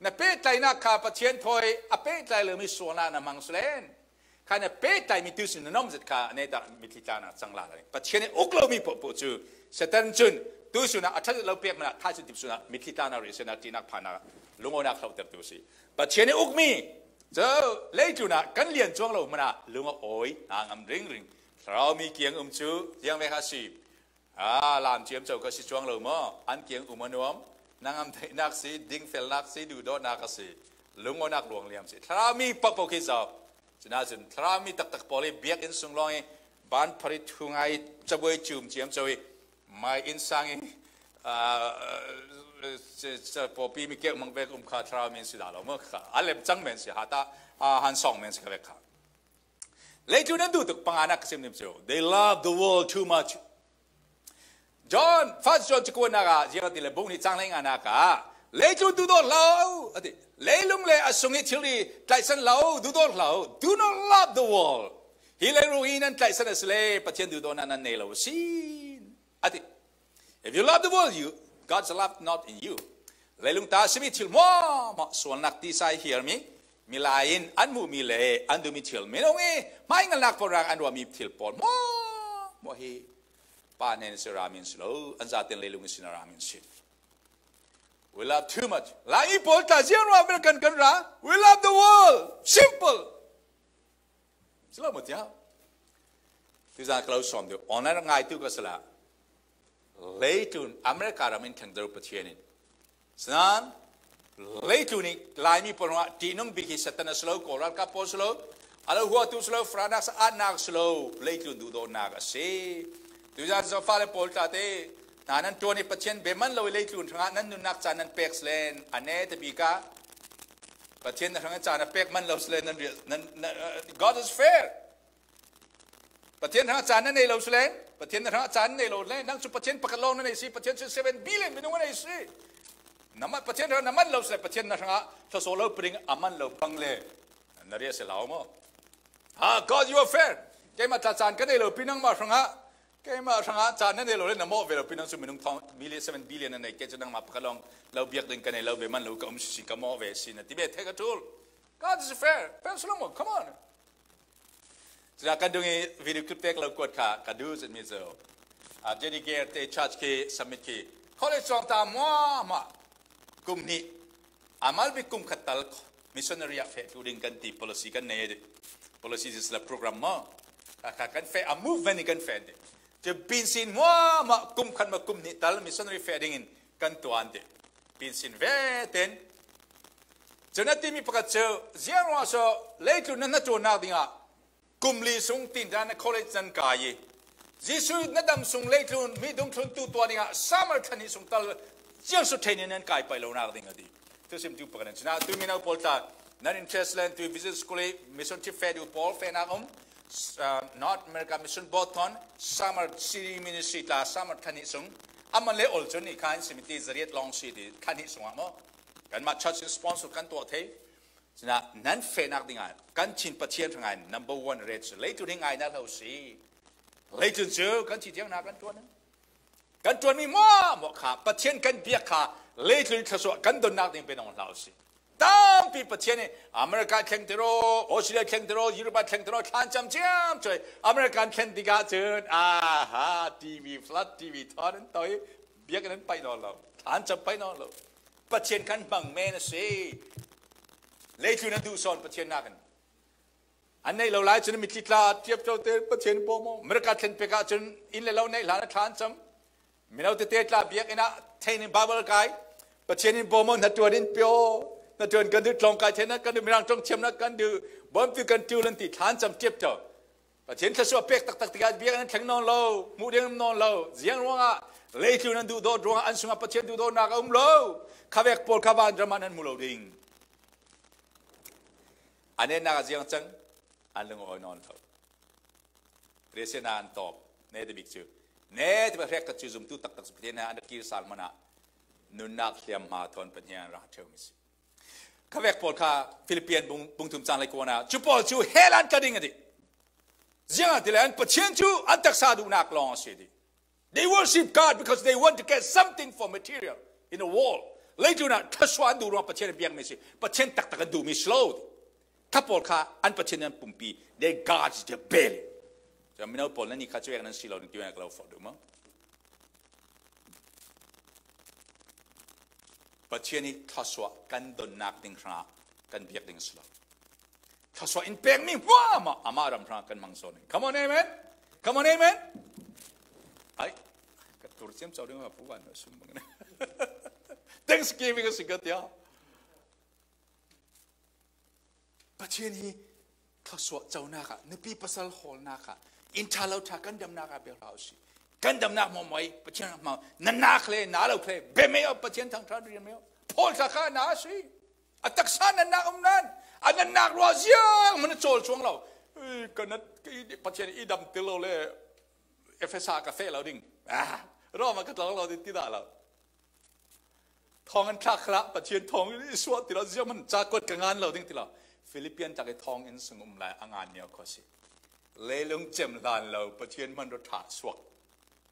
Na pehtlaihnak kha Pathian thawi a pehtlai lomi sualnak na hmang si len, kha na pehtlaimi tu sin na nomzet kha a neta mitthli tlan ah cang la. Pathian i uk lomi pohpoh cu Satan cun tu sun ah a ṭhat lo pek hmanh ah thai sun tip sun ah mitthli tlan ah riahsiatnak, ṭihnak, phannak, lungawnak hlohtertu a si. Pathian i ukmi cu leitlun ah kan lian cuang lo hmanh ah lung a awi hna ngam ringring. Thlarau mi kiang um cu ziang ve kha si. Aa, lam ciamco kha si cuang lo maw? An kiang um a nuam. Nangam theihnak si, dingfelnak si, duhdawtnak a si. Lungawnak luang liam si. Thlarau mi pohpoh khi zau. Cunah cun thlarau mi taktak pawl i biakinn sung lawng i ban phar i thungai cabuai cum ciamco i mai inn sang i, aa, pawpi mi kek mang vek um kha thlarau mi an si dah lo maw? Kha a lem cang men si, hata, aa, han sawng men si kha vek kha. Leitlun an duh tuk panganak ka sim nim cu. They love the world too much. John, First John cakuanak ah ziang a ti le, bung hnih cang hleinganak ah, leitlun duhdawt hlah u, a ti. Leilung le a sung i thil i tlaihsan hlah u, duhdawt hlah u. Do not love the world. Hi leilung hi nan tlaihsan a si le, Pathian duhdawtnak nan nei lo a si, a ti. If you love the world, you, God's love not in you. Leilung ta simi thil hmuahhmuah, sualnak tisa i hiarmi, milai in an hmuhmi le an duhmi thil, minung i hmaingalnak pawl rang an ruahmi thil pawl hmuahhmuah hi Pa hnen si rami an si lo, an zaten leilung i sin a rami an si. We love too much. Lai i pawl tla ziang ruah bel kan kan ra. We love the world. Simple. Si lo maw tiah? Tuzan ka lo sawm deuh. Online ngaitu ka si la. Leitlun America ram in thlengter Pathian in. Sinan, leitlun i Laimi pawl hna ṭihnung bik hi Satan a si lo, kawl ralkap pawl si lo, a lo huatu si lo, farahnak sa atnak si lo, leitlun duhdawtnak a si. Tuzan Zofa le pawl tlate, hna nan ṭuan i Pathian bia man lo i leitlun hrangah nan nunnak caan nan pek si len, a neta bik ah Pathian na hrangah caan a pek man lo si len, nan riah, nan, nan, uh, God is fair. Pathian hrangah caan na nei lo si len, Pathian na hrangah caan na nei lo len, nang cu Pathian pakhat lawng na nei si, Pathian cu seven billion minung a nei si. Na man, Pathian hrangah na man lo si len, Pathian na hrangah thluasaw lo pring a man lo bang le na riah si lau maw? Ha, God, you are fair. Keimah tla caan ka nei lo pi nangmah hrangah, keimah hrangah caan na nei lo le na mawh ve lo pi nang cu minung thawng, million, seven billion na nei, kei cu nangmah pakhat lawng lo biak ding ka nei lo ve, man lo ka um si, ka mawh ve si, na ti ve, thei ka ṭul. God is fair. Fair si lo maw? Come on. Cun kan dung i video clip pek lo kuat kha ka duh zetmi cu, ah, J D Gare te charge khi submit khi college cuang ta hmuahhmuah kum hnih a mal bik kum khat tal missionary ah feh thlu ding kan ti policy kan nei dih. Policy is la program maw? Kha, kha kan feh a movement i kan feh dih. Cu pinsin hmuahhmuah kum khat maw kum hnih tal missionary feh ding in kan tuan dih. Pinsin ve ten. Cun a timi pakhat cu ziang ruah so leitlun na hnaṭuannak dingah kum li sung tindan na college nan kai i Jesuh na dam sung leitlun mi dungthlun tu tuah dingah summer thla hnih sung tal ziang so ṭhei nih nan kai paih lonak ding a ti. Thusim tu pakhat nan cunah tumi no pawl tla nan interest len tu vision school i mission trip feh duh pawl fehnak um, uh, North America Mission Board ton summer city ministry tla summer thla hnih sung a man le ol cun i khan simiti zariat long si ti thla hnih sungah maw? Kanmah church in sponsor kan tuah thei. Cunah nan fehnak dingah kan Chin Pathian hrangah number one rate si. Leitlun hi ngai na lo si. Leitlun cu kan cih tiang nak kan ṭuan. Kan ṭuanmi maw maw kha Pathian kan biak kha leitlun thluasuah kan donnak ding pe nawn hlah usih. Tampi Pathian in America thleng tiraw, Australia thleng tiraw, Europe thleng tiraw, thlan cam ciam cuai. America thleng tikah cun, aha, T V, flat T V thawn an toi, biakinn an paih nawn lo. Thlan cam paih nawn lo. Pathian kan hmang men a si. Leitlun an duh sawn Pathian nak in an neih lo lai cun mitthli tla tiap co te Pathian in bawm maw. America thlen pek ah cun inn le lo neih hlan a thlan cam. Mino tete tla biakinn ah theih in Bible kai. Pathian in bawm maw, hnaṭuan in pio. Hnaṭuan kan duh, tlawng kai theinak kan duh, Mirang ṭong thiamnak kan duh. Bawmtu kan ṭul an ti, thlan cam tiap co. Pathian thluasuah pek taktak tikah biakinn an thleng nawn lo, hmuh ding an um nawn lo. Ziang ruangah leitlun an duhdawt ruangah an sungah Pathian duhdawtnak a um lo. Khavek pawl kha vanram ah nan hmu lo ding. A netnak ah ziang cang, an lung a awi nawn lo. Riahsiatnak an tawp, netabik cu, netabik hrek khat cu zumtu taktak cu Pathian hna an rak kir sal hmanh ah nunnak hliamhma thawn Pathian an ra ṭheu mi si. Khavek pawl kha Philippian bung, bung thum cang hleikuan ah cu pawl cu hell an tla ding a ti. Ziangahtile an Pathian cu an taksa duhnak lawng a si ti. They worship God because they want to get something for material in the world. Leitlun ah thluasuah an duh ruang Pathian a biakmi si. Pathian taktak an duhmi si lo. Kha pawl kha an Pathian an pumpi. They God's the belly. Cun mino pawl nan i kha cuek nan si lo ding ti ka lo forh duh maw? Pathian i thluasuah kan donnak ding hrangah kan biak ding si lo. Thluasuah in pekmi hmuahhmuah amah ram hrang kan hmang sawn. Come on, amen. Come on, amen. Ai, ka tur ciam co ding a pu van sum bang. Thanksgiving a si ka tia. Pathian hi thluasuah conak ah, nupi pasal hawlnak ah, in ṭha lo ṭha kan damnak ah bia hlah usih. Kan damnak hmuahhmuah i Pathian hmang, na nak le, na lo le, bia mei aw, Pathian thangṭhat rian mei aw. Paul thla kha na a si. A taksa natnak um nan, a natnak ruah ziang hmanh a cawl cuang lo. Ei, ka nat, ka i, Pathian i dam ti lo le, Efesa ka feh lo ding. Ah, Roma ka tlawng lo ding ti dah lo. Thawng an thlak khlah, Pathian thawng i suah ti lo, ziang hmanh ca kuat ka ngan lo ding ti lo. Philippian tak i thawng in sung um lai a ngan nio kho si. Leilung cem hlan lo, Pathian hmanh rawṭha suak.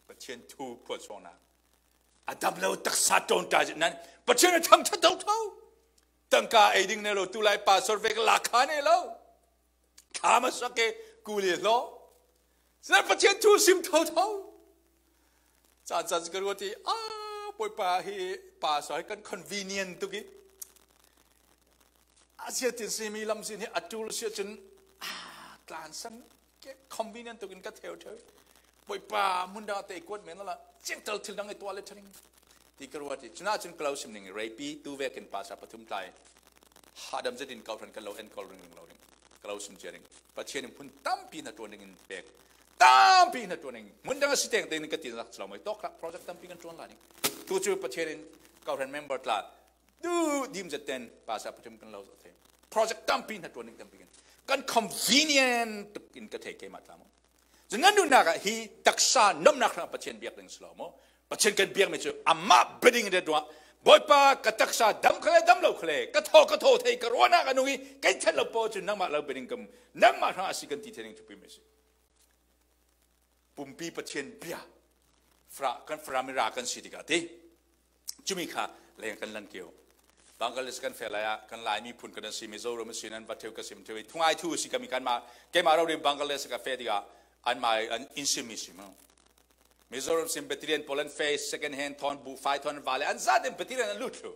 Pathian thu phuat suaknak. A dam lo taksa ṭawn ṭa zet nan Pathian a thangṭhat thotho. Tangka ei ding ne lo, tulai pastor vek la kha ne lo. Thla masak e, kuli hlaw. Sina Pathian thu sim thotho. Caan caan ka ruat i, ah, Bawipa hi pastor hi kan convenient tuk i. A ziatin simi lamzin hi a ṭul si ahcun, ah, tlansan ke convenient tukin ka theu theu. Bawipa hmun dang a tei kuat men la, ciangtal thil dang i tuah le ṭha ding. Ti ka ruat i, cunah cun ka lo sim ning i, reipi tu vekin pastor pathum tlai. Hadam zetin kawhhran kan lo enkawl ringring lo ding. Ka lo sim cia ding. Pathian in hmun tampi hna ṭuan ding in pek. Tampi hna ṭuan ding. Hmun dang a si teng tein ka tin zak si lo maw. Tawkrak project tampi kan ṭuan lai ding. Tu cu Pathian in kawhhran member tla duh dim zet ten pastor pathum kan lo zoh thei. Project tampi hna ṭuan ding tampi kan. Kan convenient tuk in ka thei keimah tla maw. Cun nan nunnak ah hi taksa nomnak hrang Pathian biak ding si lo maw? Pathian kan biakmi cu amah biading in ret ruah. Bawipa, ka taksa dam kha le dam lo kha le, ka thaw, ka thaw thei, ka ruahnak a nung i kei ṭhen lo paoh cu nangmah lo biading kam, nangmah hrang a si kan ti thei ding thupi mi si. Pumpi Pathian bia. Fra, kan Farami ra kan si tikah ti. Cumi kha leng kan lan kio. Bangladesh kan feh lai ah, kan Lai miphun kan si, Mizoram si nan va ṭheu ka sim ṭheu i, thungai thu si kami kanmah, keimah rori Bangladesh ka feh tikah, anmah an in sim mi si maw. Mizoram sin battalion pawl an feh, second hand thawn, buhfai thawn an va le, an zat in battalion an lut thlu.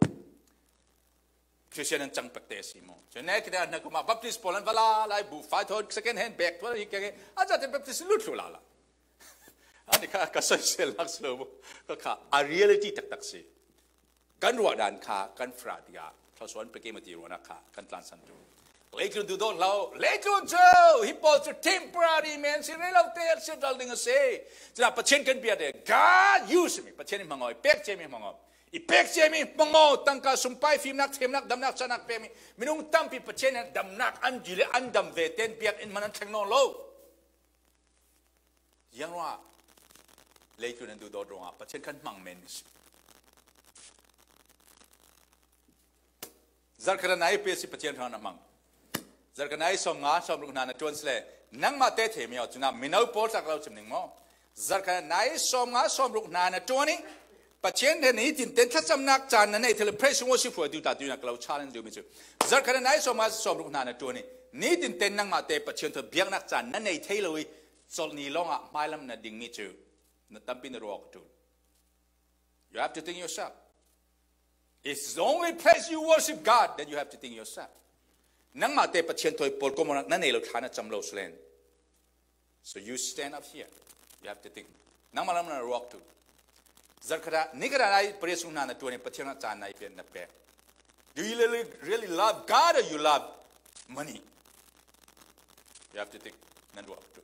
Christian an cang pek te si maw. Cun ne kita an hna kumah Baptist pawl an va la lai, buhfai thawn, second hand bag thawn hi ke, an zat in Baptist lut thlu la la. Ani kha ka soi sel lak si lo maw. Ka kha a reality taktak si. Kan ruah dan kha kan fra tikah thluasuah an pe keimah ti ruahnak kha kan tlansan tu. Leitlun duhdawt hlah, leitlun cu hi pawl cu temporary men si, rei lo te an si dal ding a si. Cunah Pathian kan bia te, God use mi, Pathian i hmangaw, i pek ciami hmangaw. I pek ciami hmangaw, tangka sumpai, fimnak, themnak, damnak, cahnak pekmi minung tampi Pathian in damnak an dil le an dam ve ten biakinn hmanh an thleng nawn lo. Ziang ruangah leitlun an duhdawt ruangah Pathian kan hmang men si. Zarhkhat na i pe si Pathian hrang na hmang. Zarhkhat na i sawm nga, sawm ruk hna na ṭuan si le Nangmah te thei mi aw, cunah mino pawl tla ka lo cim ning maw? Zarhkhat ah nai sawm nga sawm ruk hna na ṭuan i Pathian he nitin ten thlacamnak caan na nei thei lo, praise and worship hruaitu tla tu na ka lo challenge duhmi cu. Zarhkhat ah nai sawm nga sawm ruk hna na ṭuan i nitin ten nangmah te Pathian thawn biaknak caan na nei thei lo i colh ni lawngah hmailam na dingmi cu na tampi na ruak a ṭul. You have to think yourself. It's only place you worship God that you have to think yourself. Nangmah te Pathian thawi pawl kawmawknak na nei lo thla na cam lo selen. So you stand up here. You have to think. Nangmah lam na ruak tu. Zarhkhat ah, ni khat ah nai pariat sung hna na ṭuan i Pathian ah caan nai pian na pek. Do you really, really love God or you love money? You have to think. Nan ruak tu.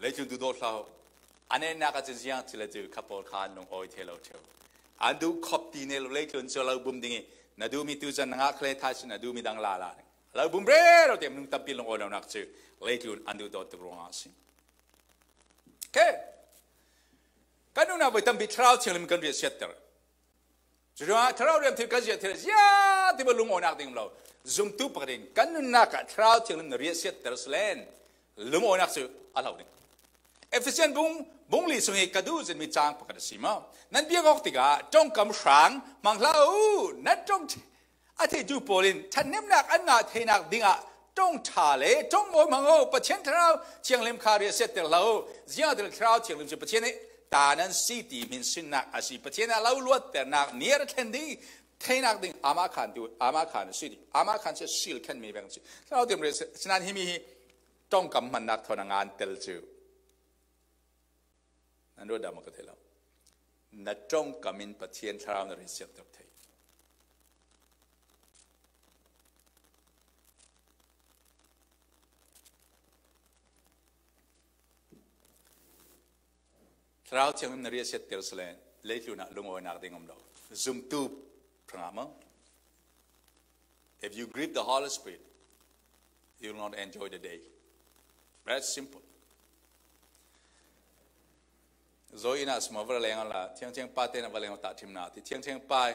Leitlun duh dawh hlah. An ennak ah cun ziang ti le cu kha pawl kha an lung awi thei lo ṭheu. An duh khop ti ne lo leitlun cu lo bum ding i na duhmi tu zan na ngah kha le thai si na duhmi dang la la ding. Lo bum rero te minung tampi lung awi lonak cu leitlun an duh dawh tuk ruangah a si. Okay. Kan nunnak voi tampi Thlarau Thianghlim kan riahsiatter. Curuangah Thlarau rian thil kan ziah thil ziah ti ba lungawinak ding lo. Zumtu pakhat in kan nunnak ah Thlarau Thianghlim na riahsiatter selen lungawinak cu a hlo ding. Efesian bung, bung li sung hi ka duh zinmi cang pakhat a si maw? Nan biak awk tikah ṭongkam hrang hmang hlah u, nan ṭong a theitu pawl in ṭhathnemnak an ngah theinak dingah ṭong ṭha le ṭong mawi hmang u. Pathian Thlarau Thianghlim kha riahsiatter hlah u. Ziangahtile Thlarau Thianghlim cu Pathian ih ta nan si ti hminsinnak a si. Pathian ah lo luatternak ni a ra thlen ding theinak ding amah khan tu, amah khan a si ding, amah khan si a sil khenmi veng si. Thlarau Thianghlim riahsiat, sinan himi hi ṭongkam hmannak thawn a ngan tel cu. Nan ruat dah maw ka thei lo. Na ṭongkam in Pathian Thlarau na riahsiatter thei. Thlarau Thianghlim na riahsiatter selen leitlun ah lungawinak ding um lo. Zumtu hrangah maw? If you grieve the Holy Spirit, you will not enjoy the day. That's simple. Zawi inn ah sum a va leng la, thiangthiang pa te na va leng tahṭhimnak ti, thiangthiang pa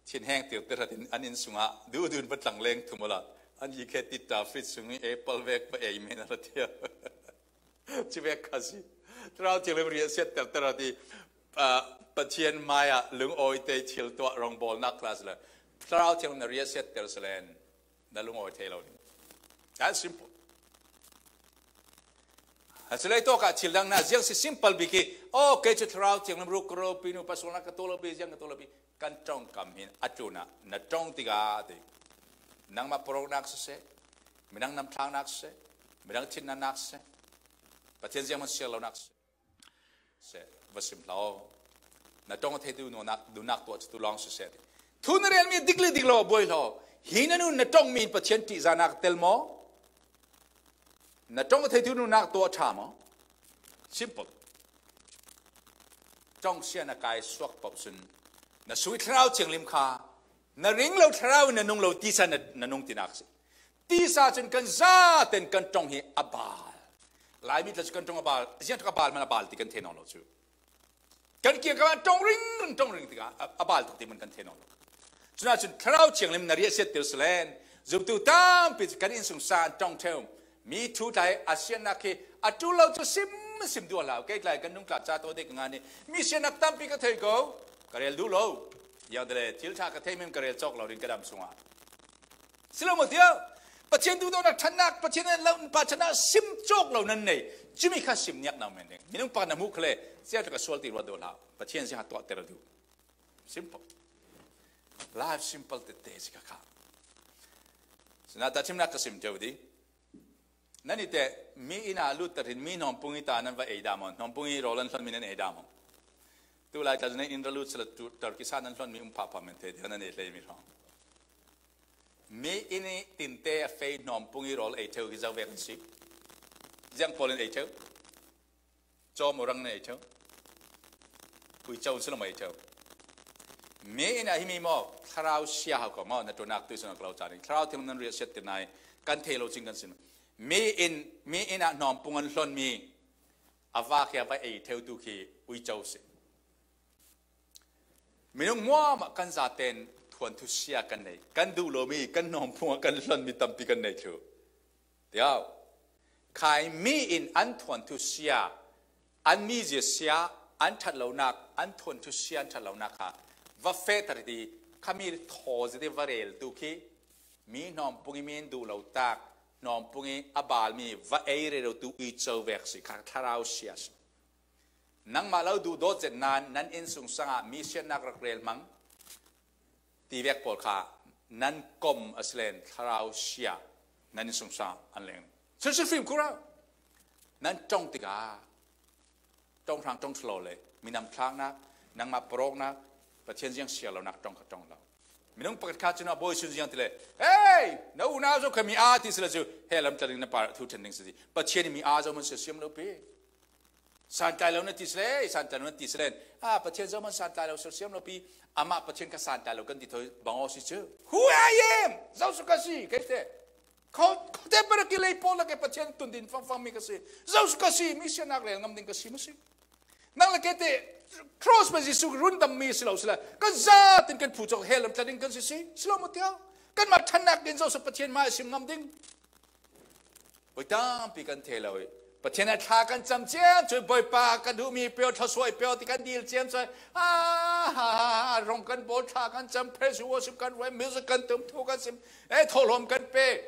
thinheng tirte hrat in an inn sungah duhdun va tlang leng thum awla an i khe tita fridge sung i apple vek va ei men a ra tia. Civek kha si. Thlarau Thianghlim riahsiatter ter a ti, ah, Pathian mai ah lungawi te thil tuah rongbawlnak class le Thlarau Thianghlim na riahsiatter selen na lungawi thei lo ding. That's simple. A cu lei tawk ah thil dang na ziang si simple bik hi. Oh, kei cu Thlarau Thianghlim ruk ka ropi nu, pasualnak ka tuah lo pi, ziang ka tuah lo pi. Kan ṭongkam hin a tlun ah na ṭong tikah ti. Nangmah paroknak siseh, midang namthlaknak siseh, midang thinnanak siseh, Pathian zianghman siar lonak siseh. Se, va sim hlah aw. Na ṭong a theitu nunnak, nunnak tuah cu tu lawng siseh ti. Thu na relmi dik le dik lo, buai hlah aw. Hi na nun na ṭongmi in Pathian ṭihzahnak tel maw? Na ṭong a theitu nunnak tuah ṭha maw? Simple. Ṭong sia na kai suak paoh cun na sui Thlarau Thianghlim kha na ring lo Thlarau in na nung lo tisa na, na nung tinak si. Tisa cun kan zaten kan ṭong hi a bal. Laimi tla cu kan ṭong a bal, ziang tuk a bal hman a bal ti kan thei nawn lo cu. Kan kiangkap ah ṭong ringring, ṭong ring tikah a, a bal tuk ti hman kan thei nawn lo. Cunah cun Thlarau Thianghlim na riahsiat tir selen, zumtu tampi cu kan innsungsang an ṭong ṭheu. Mi thu tlai a siannak hi a ṭul lo cu sim, sim duh hlah. Kei tlai kan nung tla ca taw te ka ngan i mi siannak tampi ka thei ko, ka rel duh lo. Ziangtile thil ṭha ka theihmi ka rel cawk lo ding ka dam chungah. Si lo maw tiah? Pathian duhdawtnak ṭhatnak, Pathian lo pa ṭhatnak sim cawk lo nan nei. Cumi kha sim niak na men ding. Minung pakhat na hmuh kha le, sia tluk a sual ti ruat duh hlah. Pathian ziah tuahter duh. Simple. Life simple tete si ka kha. Sina ta thimnak ka sim ṭeu dih. Nan i teh, mi inn ah lut tarin mi hnawmpung i ta nan va ei dah maw? Hnawmpung i rawl an hlonmi nan ei dah maw? Tu lai tla nan inn ra lut sila tu, Turkey sa nan hlonmi um phah phah men thei, tiang nan ei hlei mi hrawng. Mi inn i tinte a fei hnawmpung i rawl ei ṭheu hi zo vek an si. Ziang pawl in ei ṭheu. Cawm orang in ei ṭheu. Uico in si lo maw ei ṭheu. Mi inn ah himi maw, thlarau sia hau ko maw, na ṭuannak tu i sunak lo caan i thlarau thiang nan riahsiat tirnai kan thei lo cing kan si. Mi inn, mi inn ah hnawmpung an hlonmi a va khi a va ei ṭheu tu khi uico si. Minung hmuahmah kan zaten thuanthu sia kan nei, kan duh lo mi, kan nawmphung ah kan hlon mi tampi kan nei thlu. Tiau, khai mi in an thuanthu sia, an mizia sia, an ṭhat lonak, an thuanthu sia an ṭhat lonak kha va feh ta rih ti, kha mi thaw zia ti va rel tu khi mi nawmphung i mi in duh lo tak, nawmphung i a bal mi va ei rel lo tu i co vek si kha thlarau sia si. Nangmah lo duh dawt zet nan nan innsungsang ah mi siatnak rak rel hmang ti vek pawl kha nan kom a si len thlarau sia nan innsungsang ah an leng. Sirsil fim kura nan ṭong tikah ṭong hrang ṭong ṭhalo le minam thlaknak, nangmah parawknak, Pathian ziang siar lonak ṭong kha ṭong lo. Minung pakhat kha cun a bawi sun ziang ti le, "Hei, na unau zo kha mi aa," ti sila cu, "He lam tlaning na par thu ṭhen ding si ti. Pathian i mi aa zo man siasiam lo pi. Santlai lo na ti sile, santlai lo na ti sile. Ah, Pathian zo man santlai lo siasiam lo pi. Amah Pathian kha santlai lo kan ti thawi bang aw si cu. Who I am? Zo su ka si, kei te. Kho, kho te para ki lei pawl la ke Pathian tun din fangfang mi ka si. Zo su ka si, mi sianak rel ngam ding ka si ma si. Nang le kei te, cross pa Jesuh rundam mi si lo sila. Kan zat in kan phu cawk he lam tla ding kan si si. Si lo ma tiau. Kan mah ṭhannak din zo su Pathian mai sim ngam ding." Voi tampi kan thei lo i Pathian a thla kan cam ciam cuai, Bawipa kan duhmi pio, thluasuah i pio ti kan dil ciam cuai. Ah, ha, ha, ha, rong kan bawl, thla kan cam, praise worship kan ruai, music kan tum, thu kan sim, eh, thawhlawm kan pe.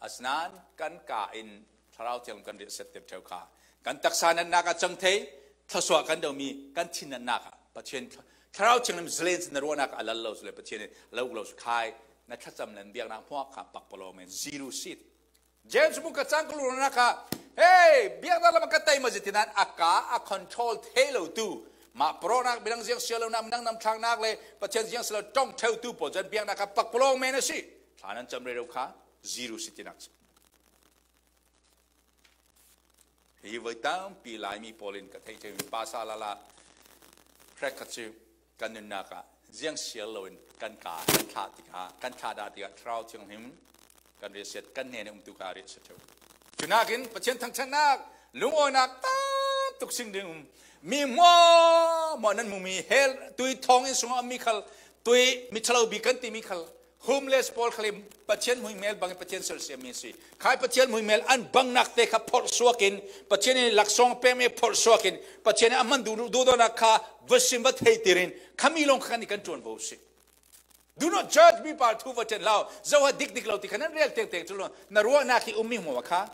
Asinain kan ka in Thlarau Thiang kan riahsiat tirh ṭheu kha kan taksa natnak a cang thei, thluasuah kan domi kan thin natnak ah Pathian Thla-, Thlarau Thiang lim zalen na ruahnak a lal lo sule Pathian in lo lo su khai na thlacam len biaknak hmuak kha pakpalawng men zero seat. James bung ka cang ka luhnak ah, "Hei, biaknak lam a ka tei ma zitinan a ka a control thei lo tu mah parawknak, midang ziang sia lonak, midang namthlaknak le Pathian ziang sia lo ṭong ṭheu tu pawl cun biaknak a pakpalawng men a si. Thla nan cam rero kha zero si tinak si." Hi voi tampi Laimi pawl in ka theih ṭheu in pasa lala hrekkhat cu kan nunnak ah ziang siar loin kan ka kan thlah tikah, kan thlah dah tikah Thlarau Thianghlim kan riahsiat, kan hnen um tu ka riahsiat ṭheu. Cunakin Pathian thangṭhatnak, lungawinak tam tuk sing ding um. Mi hmuahhmuah nan hmumi hell tui thawng in sungah mi khal, tui mi ṭhalo bik kan timi khal, homeless pawl khal in Pathian hmuihmel bangin Pathian sersiammi an si. Khai Pathian hmuihmel an bangnak te kha phorh suak in, Pathian in laksawng pekmi phorh suak in, Pathian in a hman duh, duhdawtnak kha va sim va theihtir in, khami lawng kha kan i kan ṭuanvo si. Do not judge mi par thu va ṭhen lo, zo ha dikdik lo ti kha nan rel tengteng cu lo, na ruahnak hi ummi hmuahhmuah kha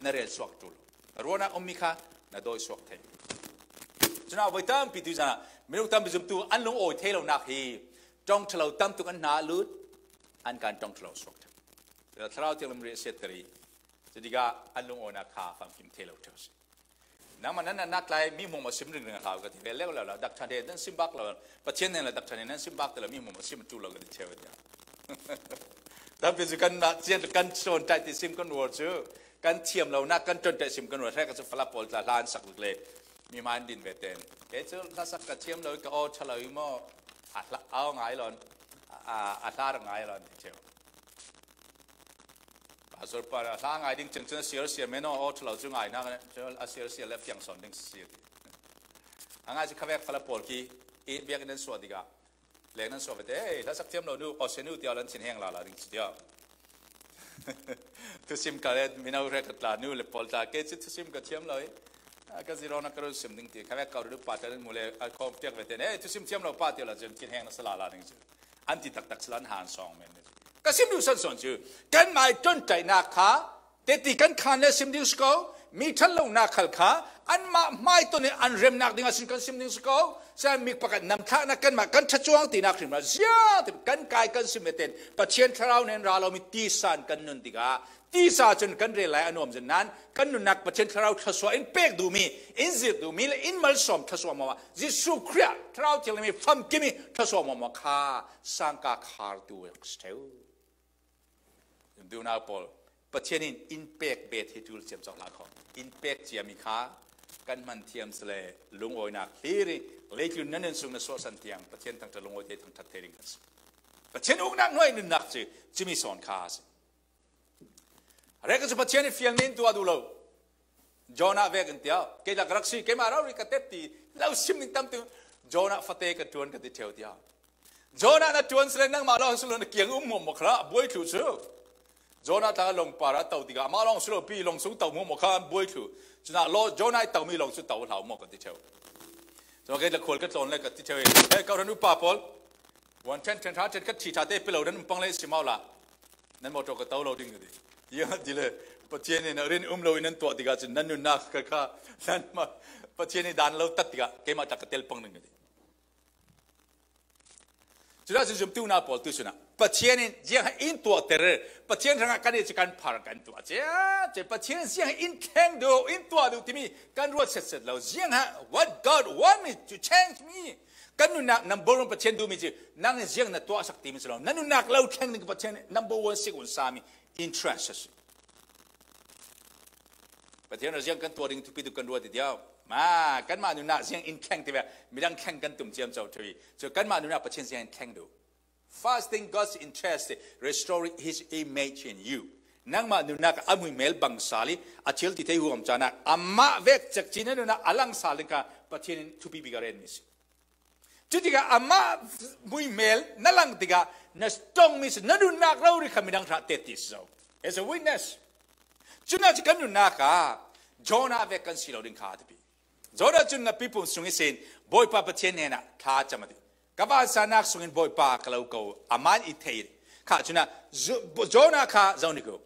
na rel suak ṭul. Na ruahnak ummi kha na dawi suak thei. Cunah voi tampi tu zan ah minung tampi zumtu an lungawi thei lonak hi ṭong ṭhalo tam tuk an hna a lut, an kan ṭong ṭhalo suak ṭheu. Thlarau Thianghlim riahsiat tari. Cutikah an lungawinak kha famkim thei lo ṭheu si. Nangmah nan natnak tlai mi hmuahhmuah sim ringring a hlau ka ti ve leu lo lo. Dak ṭhan he nan sim bak lo. Pathian nen le dak ṭhan he nan sim bak ti lo, mi hmuahhmuah sim ṭul lo ka ti ṭheu a tia. Tampi cu kan mah cian kan ṭawnṭai ti sim kan ruar cu kan thiam lonak kan ṭawnṭai sim kan ruar. Hrek a cu fala pawl tla hla an sak le mi hmai an din ve ten. Kei cu hlasak ka thiam lo i ka aw ṭha lo i maw? A hla, aw ngai lo, a, a hla rak ngai lo an ti ṭheu. Pastor pa a hla ngai ding cengceng a siar siar men aw, aw ṭhalo cu ngai nak a siar siar le fiang sawn ding si ti. A ngai cu khavek fala pawl khi i biak in an suah tikah leng nan suah vete, "Ei, hlasak thiam lo nu, aw se nu," tiah lan thin heng lala ding si tiah. Thusim ka le mino hrek ka tla nu le pawl tla, "Kei cu thusim ka thiam lo i, a, ka zirong na ka run sim ding," ti. Khavek ka run pa tla mu le a khawm piak vete, "Ei, thusim thiam lo pa," tiah la cun thin heng na sa lala ding si. An ti taktak si lan han sawng men. Ka sim duh san sawn cu, kan mai ṭawnṭaihnak kha, teti kan khan le sim ding si ko, mi ṭhan lonak khal kha, anmah hmai ton in an remnak ding ah sin kan sim ding si ko, sa mi pakhat namthlaknak kanmah kan ṭha cuang tinak hrimhrim ziang kan kai kan sim ve ten, Pathian Thlarau nen ra lomi tisa in kan nun tikah, tisa cun kan rel lai a nuam zin nan, kan nunnak Pathian Thlarau thluasuah in pek duhmi, in zirh duhmi le in malsawm thluasuah hmuahhmuah, Jesuh Khrih Thlarau Thianghlim i famkim i thluasuah hmuahhmuah kha sangka khartu a si ṭheu. Zumtu unau pawl, Pathian in in pek bet hi ṭul ciamco hlah kho. In pek ciami kha kan hman thiam si le lungawinak hlir i leitlun nan nun sung na suahsan tiang Pathian thangṭhat lungawi te thangṭhat thei ding kan si. Pathian uknak hnuai nunnak cu cumi sawn kha a si. Rek cu Pathian in fiang nin tuah duh lo. Jonah vek in tiah, kei lak rak si, keimah rori ka tep ti, lo sim ning tam tu, Jonah fate ka ṭuan ka ti ṭheu tiah. Jonah na ṭuan sile nangmah lawng si lo na kiang um mawkmawk kha a buai thlu cu. Jonah tla lawng par a to tikah amah lawng si lo pi lawng sung to mawkmawk kha a buai thlu. Cunah law Jonah i tomi lawng cu to hlau maw ka ti ṭheu. Cun kei lakhual ka tlawn le ka ti ṭheu i, "Hei, kau ran upa pawl, wan ṭhen ṭhen ṭha ṭhen ka ṭhi ṭha te pe lo nan um pang le si mau la. Nan motor ka to lo ding," ka ti. Ia ti le Pathian in a rin um lo in nan tuah tikah cun nan nunnak ka kha nan ma Pathian i dan lo tat tikah keimah tla ka tel pang ding ka ti. Cudah cun zumtu na pawl tu cunah Pathian in ziang in tuahter, Pathian hrangah kan i cu kan phar kan tuah cia, cia Pathian ziang in thleng duh, in tuah duh timi kan ruat setset lo. Ziang ha, what God want me to change me. Kan nunnak number one Pathian duhmi cu nang in ziang na tuahsak timi si lo. Nan nunnak lo thleng ning Pathian number one sik un sami interest a si. Pathian ziang kan tuah ding thupi tu kan ruat i diau. Ma, kanmah nunnak ziang in thleng tive, midang thleng kan tum ciam co ṭheu i. Cu kanmah nunnak Pathian ziang in thleng duh. First thing, God's interest, restore his image in you. Nangmah nunnak a mui mel bang sal i a thil ti thei huam canak amah vek cek ci na nunnak a lang sal ding kha Pathian in thupi bik a ren mi si. Cutikah amah mui mel na lang tikah na ṭongmi si na nunnak rori kha midang hrah te ti si zo. As a witness. Cunah cu kan nunnak ah Jonah vek kan si lo ding kha a ti pi. Jonah cun ngapi pum sung ihsin Bawipa Pathian hnenah thla cam a ti. Ka vansanak sungin Bawipa ka lo ko, amah in i thei kha cunah Jonah kha zo ni ko.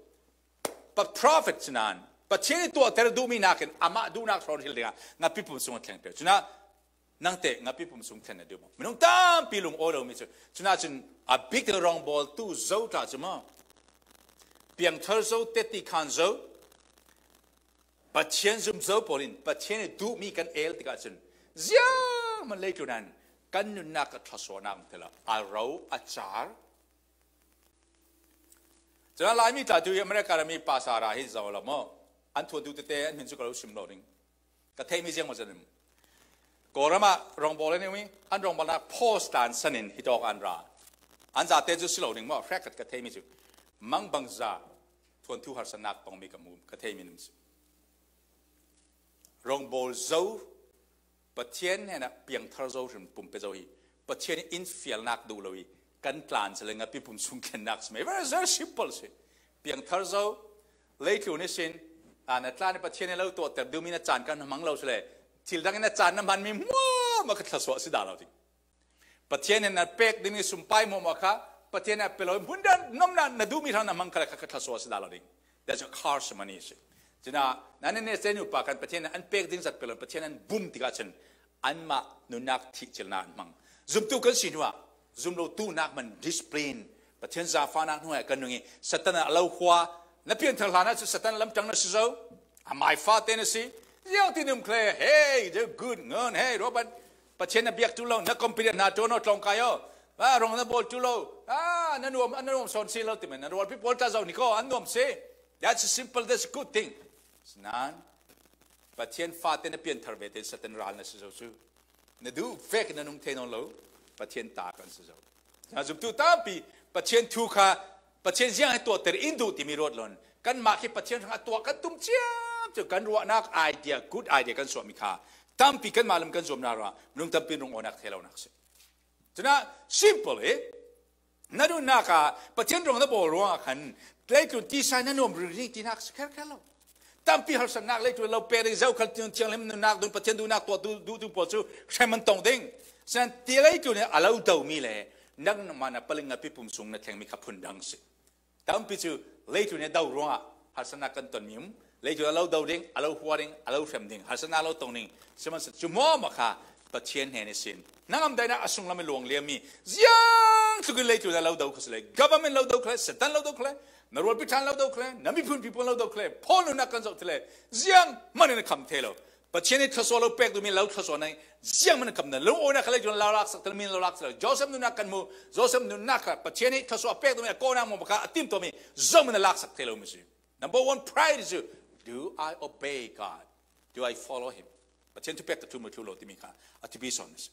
Pa prophet sinan Pathian i tuahter duhmi nakin amah duhnak hrawng hil dingah ngapi pum sung a thleng peuh. Cunah nangte ngapi pum sung thlen na duh maw? Minung tampi lungawi lomi cu. Cunah cun a bik rawngbawl tu zo tla cu maw? Piangthar zo, teti khan zo, Pathian zum zo pawl in Pathian i duhmi kan el tikah cun ziangman leitlun ah kan nunnak a thlasuahnak thela a ro a car. Cun a Laimi tla tu hi America rami pastor ah hi zo lo maw? An thuantu tete an hmin cu ka lo sim lo ding. Ka theihmi ziang maw cun Kawlram ah rawngbawl an i um i an rawngbawlnak post tlan san in hitawk an ra. An zate cu si lo ding maw? Hrekkhat ka theihmi cu mangbangza thuanthu harsatnak tongmi ka mu ka theihmi ning si. Rawngbawl zo Pathian hnenah piangthar zo hrim pumpe zo hi Pathian in fialnak duh lo i kan tlan si le ngapi pum sung thlennak si mai. Very, very simple si. Piangthar zo, leitlun ihsin, a, na tlan i Pathian in lo tuahter duhmi na caan kan hmang lo si le thil dang in na caan na hmanmi hmuahmah kha thlasuah si dah lo ding. Pathian in na pek ding i sumpai hmuahmah kha Pathian in a pe lo i hmun dan nomnak na duhmi hrang na hmang kha le kha, kha thlasuah si dah lo ding. That's a curse money si. Cunah nan in ne sen upa kan Pathian in an pek ding zat pe lo Pathian an bum tikah cun anmah nunnak thihcilnak an hmang. Zumtu kan si hnuah zum lo tunak man discipline Pathian zaangfahnak hnuai kan nung i Satan a lo khua na pianthar hlan ah cu Satan lamtang na si zo. A mai fate na si. Ziang ti num khle, hey, they're good ngan, hey, Robert, Pathian na biak tu lo, na company hna ṭuan aw tlawng kai aw. Ah, rong na bawl tu lo. Ah, na nuam, na nuam sawn si lo ti men. Na rualpi pawl ta zo ni ko, an nuam si. That's a simple, that's a good thing. Nan Pathian fate na pianthar ve te Satan ral na si zo cu. Na duh vek na nung thei nawn lo. Pathian ta kan si zo. Na zumtu tampi Pathian thu kha Pathian ziang he tuahter in duh timi ruat lon. Kanmah khi Pathian hrang a tuah kan tum ciam cu kan ruahnak idea, good idea kan suahmi kha tampi kanmah lam kan zuamnak ruah minung tampi rung awnak thei lonak si. Cunah simple i na nunnak ah Pathian rong na bawl ruangah khan leitlun tisai na nuam ringring tinak si kherkher lo. Tampi harsatnak leitlun lo pek ding, zokhal thianghlim nunnak dun Pathian duhnak tuah duh, duh, duh pawl cu hrem an tong ding. Sinan ti leitlun a lo domi le nangmah na paling ngapi pum sung na thlengmi kha phundang si. Tampi cu leitlun a do ruangah harsatnak kan tonmi um. Leitlun a lo do ding, a lo hua ding, a lo hrem ding, harsatnak lo tong ding. Sihmanhsehlaw cu hmuahmah kha Pathian hnen ihsin na ngamdaihnak a sunglam i luang liammi ziang tluk in leitlun a lo do kha si le, government lo do kha le, Satan lo do kha le, na rualpi ṭhan lo do kha le, na miphun pipuan lo do kha le, Paul nunnak kan zoh ti le, ziang man in a kham thei lo. Pathian i thlasuah lo pek duhmi lo thlasuah na ziang man a kham na lo awnak kha leitlun lo laksak thil min lo laksak lo. Joseph nunnak kan hmu, Joseph nunnak kha Pathian i thlasuah pek duhmi a kawhnak maw kha a timtuahmi zo man a laksak thei lo mi si. Number one priority is, do I obey God? Do I follow him? Pathian thupek ka thum a thlu lo timi kha a thupi sawn a si.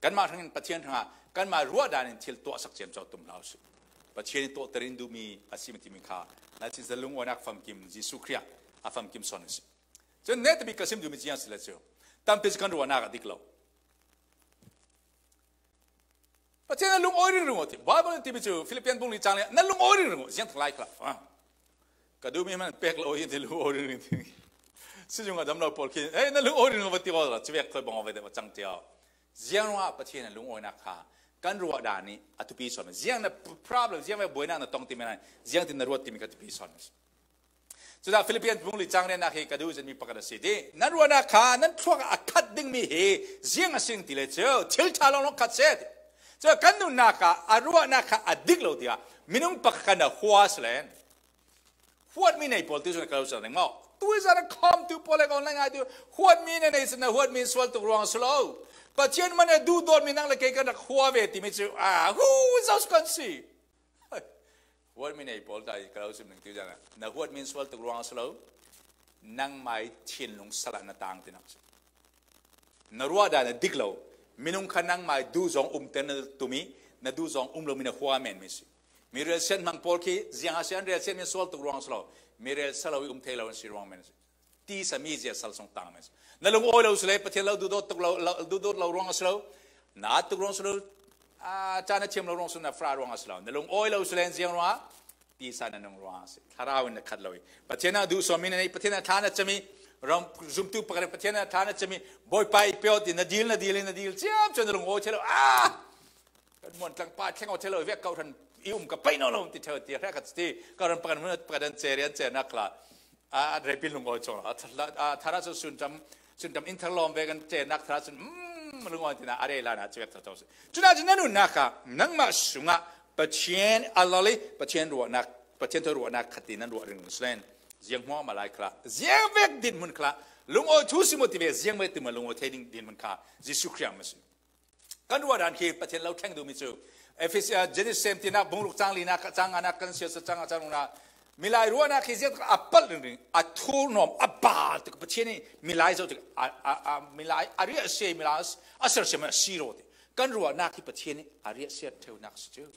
Kanmah hrangin Pathian hrangah kanmah ruah dan in thil tuahsak ciamco tum hlah u sih. Pathian in tuahter in duhmi a si timi kha na cinzalung awnak famkim Jesuh Khrih a famkim sawn a si. Cun netabik ka sim duhmi ciang si le cu tampi cu kan ruahnak a dik lo. Pathian na lungawi ringring aw ti. Bible in timi chu Philippian bung li chang le na lungawi ringring aw. Ziang thalai khala. Ah. Ka duh mi man pek lo hi ti lungawi ringring ti. Sizung a dam lo pawl khi. Eh, na lungawi ringring aw ti aw la. Chivek thoi bang aw ve de chang ti aw. Ziang ruang a Pathian na lungawi na kha. Kan ruah dan ni a thupi sawn. Ziang na problem, ziang ve buaina na tong ti mi nai. Ziang ti na ruat ti mi kha thupi sawn. Chuta Philippian bung li chang riatna khi ka duh zin mi pakhat a si ti. Nan ruahna kha, nan thluak a khat ding mi hi, ziang a sing ti le chu, thil ṭha lawnglawng khat seh ti. Chu kan nunna kha, a ruahna kha a dik lo ti a. Minung pakhat kha na hua si len. Huat mi nei pawl ti zong ka lo sa ning maw. Tu i zan a khawm tu pawl le ka online ngai tu. Huat mi na nei si na huat mi sual tuk ruang si lo. Pathian man a duhdawt mi nang le kei kan rak hua ve ti mi chu. Ah, who is those kan si? Huat mi nei pawl ta i ka lo sim ning ti zan a. Na huat mi sual tuk ruang si lo. Nang mai thinlung sala na tang ti nak si. Na ruah dan a dik lo. Minung kha nang mai duh zong um ten na tumi, na duh zong um lo mi na hua men mi si. Mi relsian hmang pawl khi, ziang a sian relsian mi sual tuk ruang si lo. Mi rel sa lo i um thei lo an si ruang men si. Ti sa mi zia sal song tang men si. Na lungawi lo si le, Pathian lo duhdawt tuk lo, lo, duhdawt lo ruang si lo. Na tuk ruang si lo. A, cha na thiam lo ruang si lo, na fra ruang si lo. Na lungawi lo si le, ziang ruang. Ti sa na nung ruang si. Thlarau in na khat lo i. Pathian a duh sawm mi na nei, Pathian a thla na chami. Ram zumtu pakhat Pathian a thla na chami. Bawipa i pio ti na dil, na dil, na dil. Chiam chiam na lungawi thei lo. Ah! Kan muan tlang pa thleng aw thei lo, vek kau than i um ka pai no lo ti theu ti hre khat ti. Kau than pakhat mun pakhat an che rian che nak la. A, a repin lungawi chong la. A, thara chu sun tam, sun tam in thar lawm vek an che nak thara sun, mm, lungawi ti na a rei la na chu vek tha tho si. Chu na chu na nunna kha, nangmah sungah Pathian a lal i, Pathian ruahnak, Pathian tho ruahnak khat ti nan ruah ring si len. Ziang hmuah ma lai kha la. Ziang vek dinhmun kha la. Lungawi thu si maw ti ve, ziang vek ti ma lungawi thei ding dinhmun kha. Jesu Khrih a ma si. Kan ruah dan khi Pathian lo thleng duh mi chu. Efes-, ah, Genesis sem tina bung ruk chang lina, ka chang ngana kan sia sa chang a chang rukna. Milai ruahnak khi ziat a palh ringring, a thur nuam, a bal tuk Pathian i milai zo tuk, a, a, a, milai, a riah sia, milai a ser sia, a si ro ti. Kan ruahnak khi Pathian i a riah sia theunak si chu.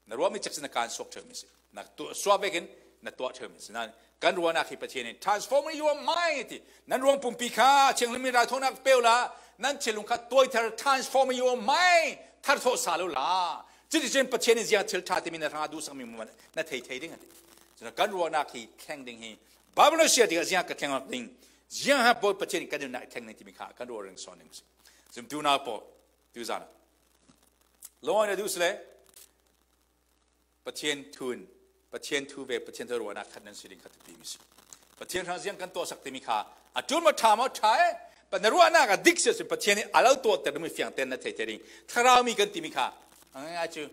Na ruah mi cek si na kan suak theu mi si. Na tuah suak vekin, na tuah theu mi si. Na kan ruahnak hi Pathian in, "Transform your mind," ti. Nan ruang pumpi kha, thianghlim in raithawinak peuh la, nan thinlung kha tuai thar, transform your mind. Thar thawh sa lo la. Cuti cun Pathian in ziang thil ṭha timi na hrang a duhsak mi maw na thei thei ding a ti. Cun kan ruahnak hi thleng ding hi. Bible na sia tikah ziang ka thleng ding. Ziang ha bawi Pathian in kan nunnak i thleng ding timi kha kan ruah ring sawn ding si. Zumtu na paw, tu zan. Lawi na duh si le. Pathian thu in, Pathian thu ve, Pathian tho ruahnak khat nan si ding kha thupi mi si. Pathian hrang ziang kan tuahsak timi kha, a ṭul maw ṭha maw ṭha e, pa na ruahnak a dik sia si Pathian in a lo tuahter ding mi fiang ten na thei thei ding. Thlarau mi kan timi kha, a ngai ngai cu,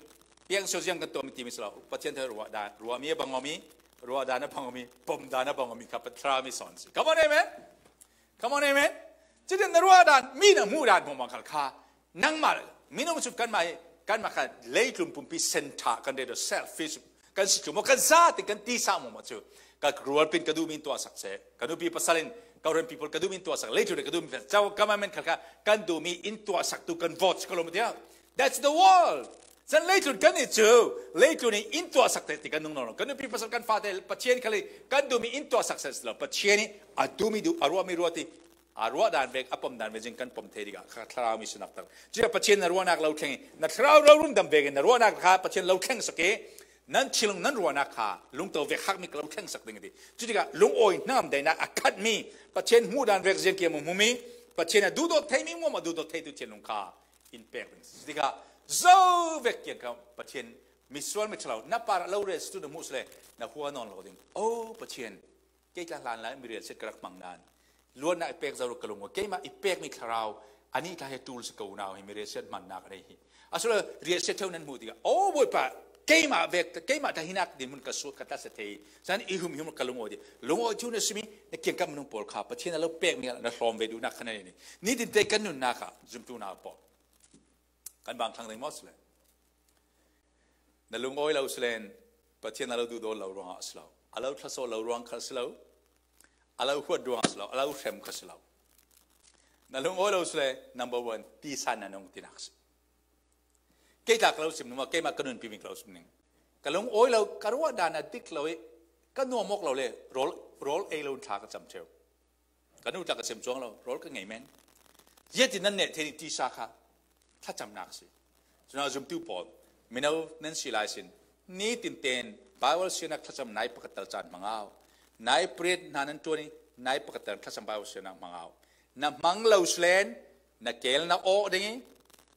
piang so ziang kan tuah mi timi si lo. Pathian tho ruah dan, ruah mi a bang aw mi, ruah dan a bang aw mi, pom dan a bang aw mi kha, pa thlarau mi sawn si. Come on, amen? Come on, amen. Cutin na ruah dan, mi na hmuh dan hmuahmah khal kha. Nangmah, minung cu kanmah hi, kanmah kha leitlun pumpi sen ṭha kan rel selfish, kan si cu maw, kan zate kan tisa hmuahmah cu. Ka rualpi in ka duhmi in tuahsak seh. Ka nupi pasal in, ka rianpi pawl ka duhmi in tuahsak. Leitlun in ka duhmi in tuahsak. Government khal kha kan duhmi in tuahsak tu kan vote si ka lawm tiah. That's the world. Cun leitlun kan nih cu, leitlun in in tuahsak te ti kan nung nawn lo. Kan nupi pasal kan fate Pathian khal i kan duhmi in tuahsak seh si lo. Pathian i a duhmi duh, a ruahmi ruat i, a ruah dan vek, a pom dan vek zing kan pom thei dikah kha thlarau mi sinak tak. Cuih Pathian na ruahnak lo thleng i, na thlarau lo rundam vekin na ruahnak kha Pathian lo thleng sak i, nan thinlung nan ruahnak kha lungto vek hak mi ka lo thleng sak ding a ti. Cutikah lungawi hnam daihnak a khatmi, Pathian hmuh dan vek ziang kiam hmumi, Pathian a duhdawt theimi hmuahmah duhdawt theitu thinlung kha in pek ding. Cutikah zo vek kiang kha Pathian misual miṭhalo, na par a lo rel situ na hmuh si le na hua nawn lo ding. O Pathian, kei tla hlan lai mi relsiat ka rak hmang nan. Luatnak i pek zo lo ka lung. Keimah i pekmi thlarau, anih tla hi a ṭul si ko unau hi mi relsiat hmannak a nei hi. A si lo relsiat theu nan hmuh tikah, o Bawipa, keimah vek, keimah tla hinak dinhmun ka suat ka tlasia thei. Cun i hum hum ka lungawi ti. Lungawi cu na simi, na kiangkap minung pawl kha, Pathian a lo pekmi ah na hlawm ve duhnak kha na nei ni. Nitin te kan nunnak ah, zumtu na pawl. Kan bang thlang ding maw si le? Na lungawi lo si len, Pathian a lo duhdaw lo ruangah a si lo. A lo thlasaw lo ruang kha a si lo. A lo huat ruang a si lo. A lo hrem kha a si lo. Na lungawi lo si le, number one, tisa na nung tinak si. Kei tla ka lo sim nung, keimah ka nunpi mi ka lo sim ning. Ka lungawi lo, ka ruah dan a dik lo i, ka nuam awk lo le, rawl, rawl ei lo in thla ka cam ṭheu. Ka nu tla ka sem cuang lo, rawl ka ngei men. Ziatin nan neh thei ding tisa kha thlacamnak a si. Cuna zumtu pawl, mino nan si lai sin, ni tinten Bible sianak thlacam nai pakhat tal caan hmang au. Nai prit hna nan ṭuan i, nai pakhat tal thlacam Bible sianak hmang au. Na hmang lo selen, na kel na awh ding i,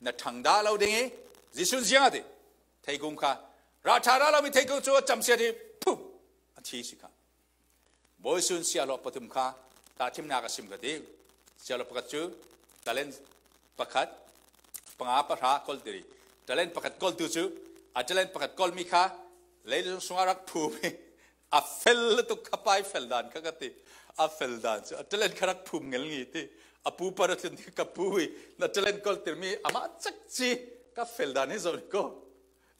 na ṭhang dah lo ding i, Jesuh in ziang a ti. Theikung kha, rah ṭha rah lo mi theikung cu a camsiat i, phum, a thi si kha. Bawisun siahlawh pathum kha tahṭhimnak a sim ka ti. Siahlawh pakhat cu talent pakhat, panga pahra kolhtir i, talent pakhat kolhtu cu a talent pakhat kolhmi kha leilung sungah rak phum i a fel lutuk kha pai fel dan kha ka ti. A fel dan cu a talent kha rak phum ngel ngi ti. A pu pa rak tlun ti ka pu i na talent kolhtirmi amah cakci ka fel dan hi zoh ni ko.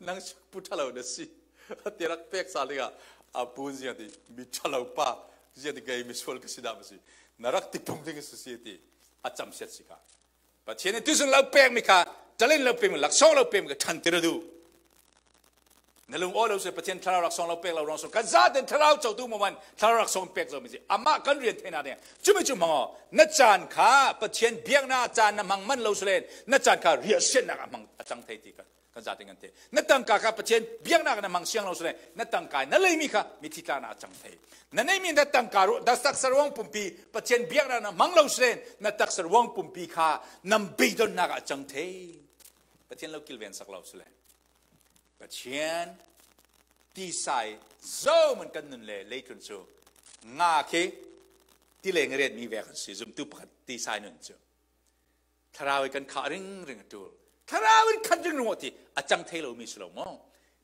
Nang cu pu ṭha lo na si. A ti rak pek sal dingah a pu in ziang ti, mi ṭha lo pa, ziang ti kei misual ka si dah ma si. Na rak ti pung ding a si si ti a camsiat si kha. Pathian in tuisun lo pekmi kha, talent lo pekmi, laksawng lo pekmi kha ṭhantir a duh. Na lung aw lo si Pathian thlarau laksawng lo pek lo ruang sung. Kan zaten thlarau co tu moment thlarau laksawng pek zo mi si. Amah kan rian theihnak ding. Cumi cu hmang aw. Na caan kha Pathian biaknak caan na hmang man lo selen, na caan kha riahsiatnak a hmang a cang thei ti kha. Kan zate ngan thei. Na tangka kha Pathian biaknak na hmang siang lo sele, na tangka na leimi kha mithi tlaknak a cang thei. Na neimi na tangka ruh, na taksa ruang pumpi Pathian biaknak na hmang lo sele, na taksa ruang pumpi kha nam beidonnak a cang thei. Pathian lo kilven sak lo sele. Pathian tisai zo man kan nun le leitlun cu nga khi tileng riatmi vek an si, zumtu pakhat tisai nun cu. Thlarau i kan khah ringring a ṭul. Thlarau in khat ringring awh ti a cang thei lomi si lo maw?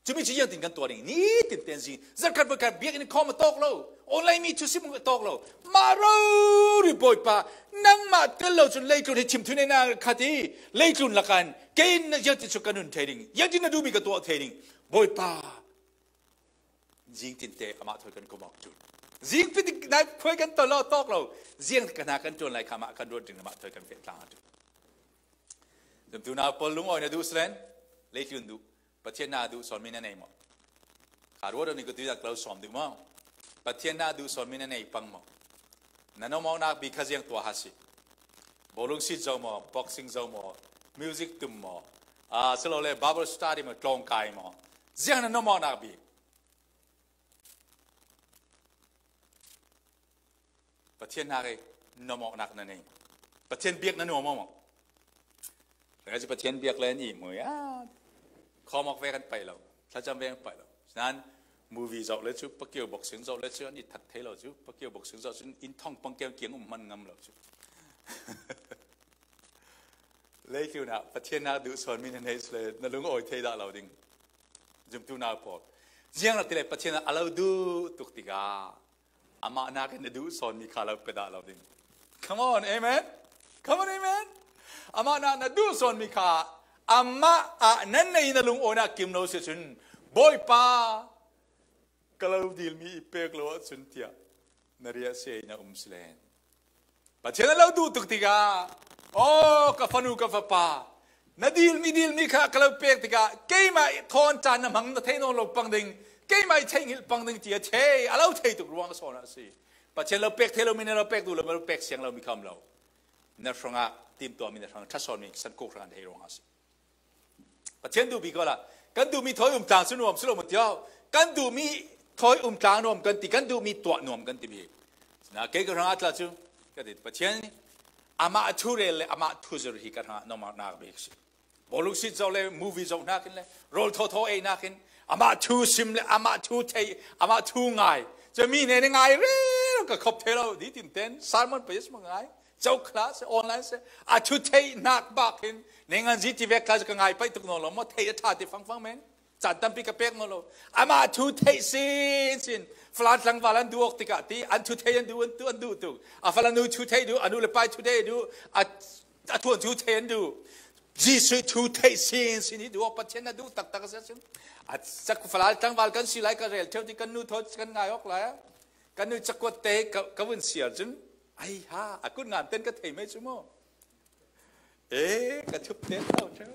Cumi cu ziangtin kan tuah ding, ni tinten zing, zarhkhat voikhat biakinn khawm a tawk lo, online mi thusim a tawk lo. Mah rori Bawipa, nangmah tel lo cun leitlun hi thimthu nei na khat i, leitlun lakan, kei in ziangtin cu ka nun thei ding, ziangtin na duhmi ka tuah thei ding. Bawipa, zing tinte amah thawi kan kum awk cu. Zing pitik nai khuai kan tawh lo, tawk lo. Ziang ka hna kan ṭuan lai kha amah kan ruat ding amah thawi kan feh tlang a tu. Zumtu nau pawl lungawi na duh selen, leitlun duh. Pathian na duh sawnmi na nei maw? Kha ruat ni ka tuinak lo sawm duh maw? Pathian na duh sawnmi na nei pang maw? Na nomawknak bik kha ziang tuah ha si. Bowling sit zo maw, boxing zo maw, music tum maw, ah, silole Bible study maw, tlawngkai maw? Ziang na nomawknak bik. Pathian nak i nomawknak na nei. Pathian biak na nuam maw? Rengci Pathian biak le an ihmui a khawmawk ve kan paih lo, thlacam ve kan paih lo. Nan movie zoh le cu, pakio boxing zoh le cu, an i that thei lo cu, pakio boxing zoh cu, in thong pang kiang kiang um hman ngam lo cu. Leitlun ah Pathian nak duh sawnmi na nei sule, na lungawi thei dah lo ding. Zumtu nau pawl. Ziang rak ti le Pathian a lo duh tuk tikah amah nak in na duh sawnmi kha lo pe dah lo ding. Come on, amen? Come on, amen? Amah nak na duh sawnmi kha amah ah nan nei na lungawinak kim lo si cun, Bawipa, ka lo dilmi i pek lo ahcun tiah na riah si ei na um si len. Pathian a lo duh tuk tikah, aw, ka fanu, ka fapa, na dilmi, dilmi kha ka lo pek tikah, keimah i thawn caan na hmang na thei nawn lo pang ding, keimah i theihngilh pang ding ti a thei, a lo thei tuk ruang a sawn a si. Pathian lo pek thei lo mi na lo pek duh lo, lo pek siang lo mi kham lo. Na hrangah timtuah mi na hrang, ṭha sawn mi, san kuk hrang an thei ruang a si. Pathian duhmi ko la, kan duhmi thawi um tlang cu nuam si lo maw tiau? Kan duhmi thawi um tlang nuam kan ti, kan duhmi tuah nuam kan timi. Sina kei ka hrangah tla cu, ka ti, Pathian nih amah a thu rel le amah thu zir hi ka hrangah nomawknak bik si. Bawlung sit zoh le movie zoh hnakin le rawl thawthaw ei nakin amah thu sim le amah thu theih, amah thu ngai. Cumi nih ngai rero ka khop thei lo, nitin ten sermon page ma ngai. Cokla se, online se, a thu theih nak bak hin, neingan zi ti vek kha ka ngai paih tuk nawn lo maw, theih a ṭha ti fangfang men. Caan tampi ka pek nawn lo. Amah thu theih sinsin. Falan tlangval an duh awk tikah ti, an thu theih an duh, an tu an duh tuk. A falan nu thu theih duh, a nu le pai thu theih duh, a, a thuan thu theih an duh. Jesuh thu theih sinsin i duh awk Pathian na duh taktak a si ahcun. A cak falan tlangval kan si lai ka rel ṭheu ti kan nu thaw kan ngai awk lai a. Kan nu cakuat te ka, ka vun siar cun, ai ha, a kut ngan ten ka thei mai cu maw? Ee, ka thup te tau ṭheu.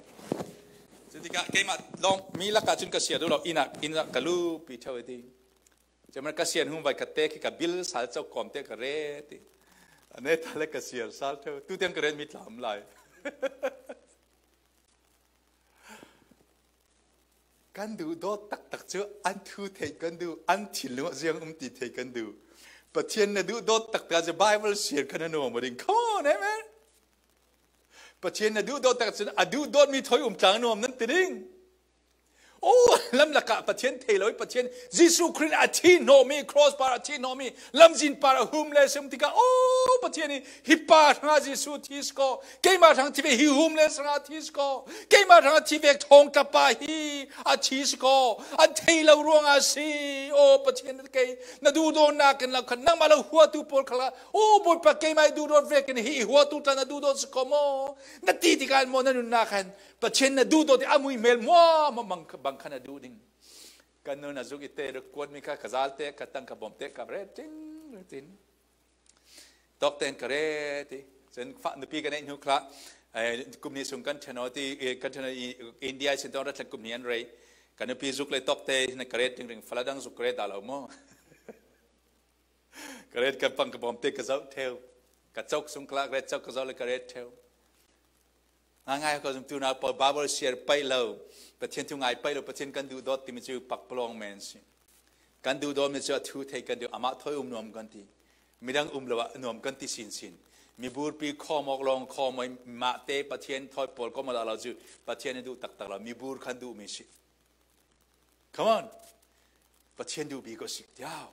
Cutikah keimah lawng mi lakah cun ka siar duh lo, inn ah, inn ah ka lupi ṭheu a ti. Cemar ka siar hnu vai ka te khi ka bil sal cok kawm te ka re ti. A ne ta le ka siar sal ṭheu. Tu tiang ka ren mi tlam lai. Kan duhdawt taktak cu an thu theih kan duh, an thinlung ah ziang um ti theih kan duh. Pathian na duhdawt taktak cu Bible share kha na nuam ding. Come on, amen. Pathian na duhdawt taktak cu a duhdawtmi thawi um tlang nuam nan ti ding. Oh, lamlak ah Pathian thei lo i Pathian Jesuh Khrih a thi hnawhmi, cross par a thi hnawhmi, lamzin par a hum le sum tikah, oh, Pathian i hi pa hrangah Jesuh thi si ko, keimah hrang thi ve hi hum le sara thi si ko, keimah hrang thi ve thawngtla pa hi a thi si ko, an thei lo ruangah a si. Oh, Pathian kei na duhdawtnak in lo khan nangmah lo huatu pawl khalah, oh, Bawipa keimah i duhdawt vekin hi i huatu tla na duhdawt si ko maw? Na ti tikah maw na nunnak khan Pathian na duhdawt i a mui hmel muahmuah bang, bang kha na duh ding. Kan nun a zuk i te ruk kuatmi kha ka zalte ka tang ka bawmte ka ret cing, ret cing. Tawkte in ka ret i. Cun fa nupi ka neih hnu khlah, eh, kum hnih sung kan ṭhen aw ti, eh, kan ṭhen aw i India i sin tawng rat thlen kum hnih an rei. Ka nupi zuk le tawkte in ka ret ringring, fala dang zuk ka ret dah lo maw? Ka ret ka pang ka bawmte ka zoh ṭheu. Ka cawk sung khlah ka ret cawk ka zoh le ka ret ṭheu. Ngaingai ko zumtu nau pawl Bible share paih lo, Pathian thu ngai paih lo, Pathian kan duhdawt timi cu pakpalawng men si. Kan duhdawtmi cu a thu theih kan duh, amah thawi um nuam kan ti. Midang um lo ah nuam kan ti sinsin. Miburpi khawm awk lawng khawm aw i mahte Pathian thawi pawl kawm aw dah lo cu Pathian i duh taktak lo, mibur khan duhmi si. Come on. Pathian duh bik aw si tiau.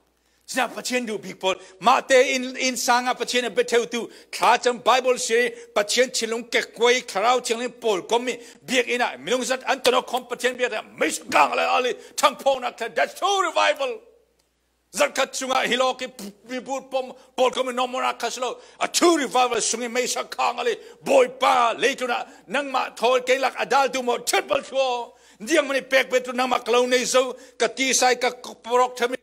Cina Pathian duh bik pawl, mahte in, inn sang ah Pathian a bia ṭheutu, thlacam Bible share, Pathian thinlung kekkuai, Thlarau Thianghlim pawl kawmmi biakinn ah minung zat an ton aw khawm Pathian biak ah meisa kang le ali ṭhangphawknak thlen, that's true revival. Zarhkhat chungah hi lawk i mibur pom pawl kawmmi normal nak kha si lo. A true revival sung i meisa kang ali, Bawipa, leitlun ah nangmah thawi kei lak a dal duh maw, ṭhiat bal thluaw. Zianghman i pek bet tu nangmah ka lo nei zo, ka ti sai ka, ka parok thami.